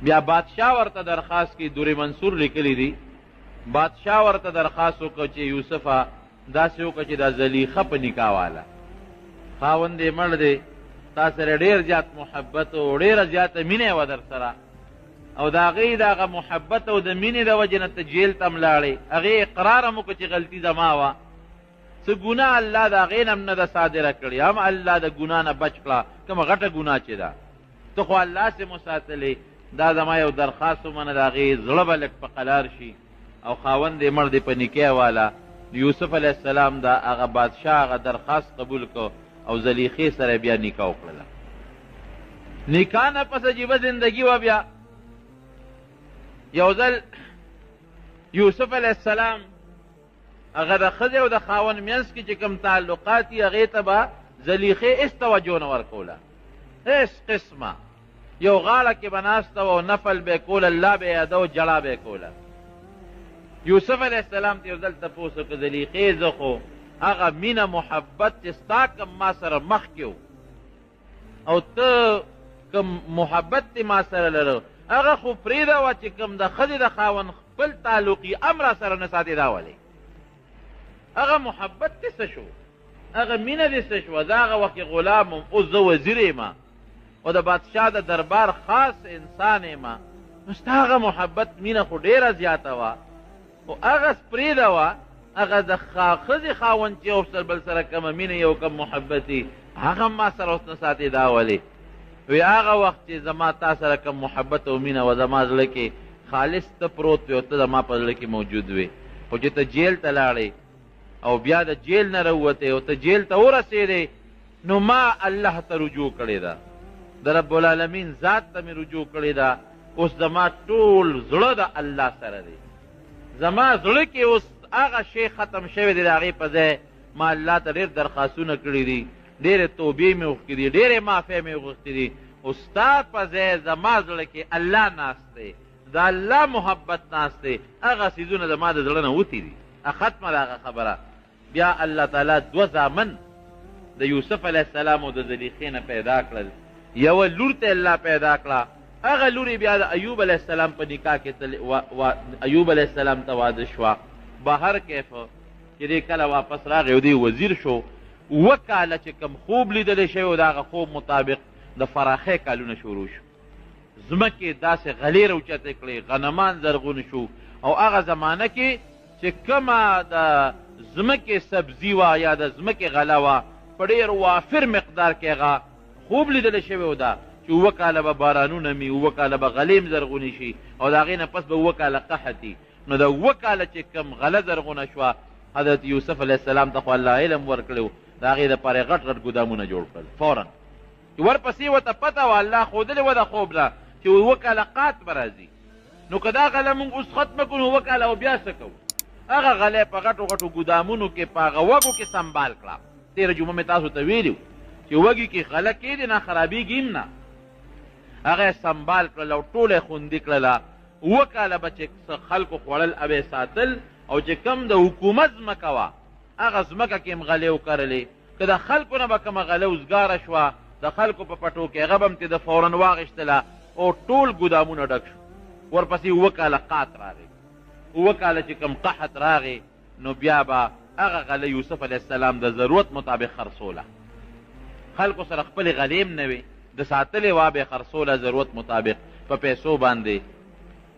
بیا بادشاه ورته درخواست کوي، دور منصور لیکلی دی، بادشاه ورته درخواست وکړ چې یوسفه داسې وکړه چې دا زلیخه په نکاح واله، خاوند یې مړ دی، تا سره ډېر زیات محبت او ډېره زیاته مینه یې وه در سره، او د هغې د هغه محبت او د مینې د وجې نه ته جیل ته هم لاړې، هغې اقرار هم وکړ چې غلطي زما وه، څه ګناه الله د هغې نه هم نه ده صادره کړې، هم الله د ګناه نه بچ کړه، کومه غټه ګناه چې ده، ته خو الله سې مو ساتلې، دا زما یو درخواست ومنه، د هغې زړه به لږ په قلار شي، او خاوند یې مړ دی په نکاح واله. یوسف علیه السلام دا هغه بادشاه هغه درخواست قبول کړ او زلیخې سره بیا نکاح وکړله. نکاح نه پس عجیبه زندګي وه. بیا یو ځل یوسف علیه السلام هغه د ښځې او د خاوند منځ کې چې کوم تعلقات دي هغې ته به زلیخې هېڅ توجه نه ورکوله، هېڅ قسمه. یو غاړه کې به ناسته وه او نفل به یې کول، الله به یې یادوه، ژړا به یې کوله. یوسف علیه السلام ته یو ځل تپوس وکړ، زلیخې زه خو هغه مینه محبت چې ستا کوم ما سره مخکې و او ته کوم محبت دې ما سره لره، هغه خو پرېږده وه چې کوم د ښځې د خاوند خپل تعلق یې هم را سره نه ساتې، دا ولې؟ هغه محبت دې څه شو؟ هغه مینه دې څه شوه؟ زه هغه وخت کې غلام وم، اوس زه وزیر یم او د بادشاه د دربار خاص انسان یم، نو ستا هغه محبت مینه خو ډېره زیاته وه، خو هغه پرېږده وه، هغه د ښځې خاوند چې یو بل سره کومه مینه یو کوم محبت وي، هغه ما سره اوس نه ساتې، دا ولې؟ وی هغه وخت چې زما تا سره کوم محبت او مینه وه، زما زړه کې خالص ته پروت وې او ته زما په زړه کې موجود وې، خو چې ته جیل ته لاړې او بیا د جیل نه راووتې او ته جیل ته ورسېدې، نو ما الله ته رجوع کړې ده، د رب العالمین ذات ته مې رجوع کړې ده، اوس زما ټول زړه د الله سره دی، زما زړه کې اوس هغه شی ختم شوی دی، د هغې په ځای ما الله ته ډېر درخواستونه کړي دي، ډېرې توبې مې غوښتې دي، ډېرې معافۍ مې غوښتې دي، خو ستا په ځای زما زړه کې الله ناست دی، د الله محبت ناست دی، هغه څیزونه زما د زړه نه وتي دي، ختمه ده هغه خبره. بیا الله تعالی دوه زامن د یوسف علیه السلام او د زلیخې نه پیدا کړل، یوه لور ته الله پیدا کړه، هغه لور یې بیا د ایوب علیه السلام په نکاح کې ایوب علیه السلام ته واده شوه. بهر کیف چې دی کله واپس راغی او دی وزیر شو، اووه کاله چې کوم خوب لیدلی شوی و، د هغه خوب مطابق د فراخۍ کالونه شروع شو. ځمکې داسې غلې راوچتې کړې، غنمان زرغون شو. او هغه زمانه کې چې کومه د ځمکې سبزي وه یا د ځمکې غله وه، په ډېر وافر مقدار کې هغه خوب لیدل شوی و ده چې 7 کاله به بارانونه مي، 7 کاله به غلې هم زرغونې شي، او د هغې نه پس به 7 کاله قحط وي. نو د 7 کاله چې کوم غله زرغونه شوه، حضرت یوسف علیه السلام ته خو الله علم ورکړی و، د هغې دپاره یې غټ غټ ګودامونه جوړ کړل فورا. چې ورپسې ورته پته وه، الله ښودلې وه د خوب نه چې 7 کاله قحط به راځي. نو که دا غله موږ اوس ختمه کړو، نو 7 کاله او بیا څه کوو؟ هغه غله په غټو غټو ګودامونو کې په هغه وږو کې سنبال کړه. تېره جمعه مې تاسو ته ویلي وو چې وږي کې غله کېدې نه، خرابېږي هم نه. هغه یې سنبال کړل او ټوله یې خوندي کړله. 7 کاله به چې څه خلکو خوړل هغه یې ساتل، او چې کوم د حکومت ځمکه وه هغه ځمکه کې هم غلې وکرلې. که د خلکو نه به کومه غله وزګاره شوه د خلکو په پټو کې، هغه به هم ترې د فورا واخیستله او ټول ګودامونه ډک شو. ورپسې 7 کاله قحط راغی. 7 کاله چې کوم قحط راغی، نو بیا به هغه غله یوسف علیه السلام د ضرورت مطابق خرڅوله. خلکو سره خپلې غلې هم نه وې، د ساتلې وه به یې خرڅوله ضرورت مطابق په پیسو باندې،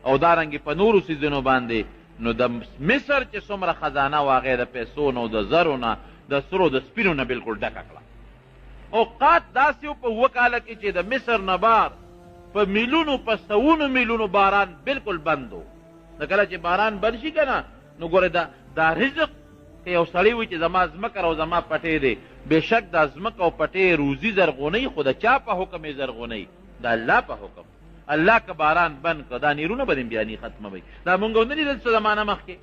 او دارنګې په نورو څیزونو باندې. نو د مصر چې څومره خزانه وه هغه یې د پیسو نه او د زرو نه، د سرو د سپینو نه بالکل ډکه کړه. او قحط داسې و په 7 کاله کې چې د مصر نه بار په میلونو، په سوونو میلونو باران بالکل بند و. نو کله چې باران بند شي که نه، نو ګوره دا رزق که یو سړی وي چې زما ځمکه او زما پټی دی، بېشک دا ځمکه او پټی روزي زرغونوي، خو د چا په حکم یې زرغونوي؟ د الله په حکم. الله که باران بند کړ، دا نیرونه به دې بیا نی ختموي. دا مونږ ونه لیدل څه زمانه مخکې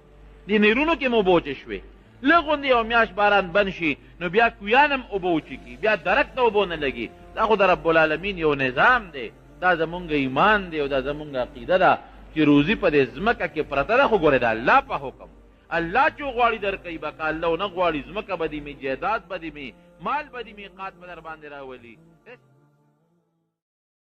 دې نیرونو کې مو اوبه وچې شوې. لږ غوندې یو میاشت باران بند شي، نو بیا کویان هم اوبه وچې کړي، بیا درک ته اوبه نه لګي. دا خو د رب العالمین یو نظام دی، دا زمونږ ایمان دی او دا زمونږ عقیده ده چې روزي په دې ځمکه کې پرته ده، خو ګورې د الله په حکم. الله چې وغواړي درکوي به، که الله ونه غواړي ځمکه به دې مي، جایداد به دې مي، مال به دې مي، قات به در باندې راولي.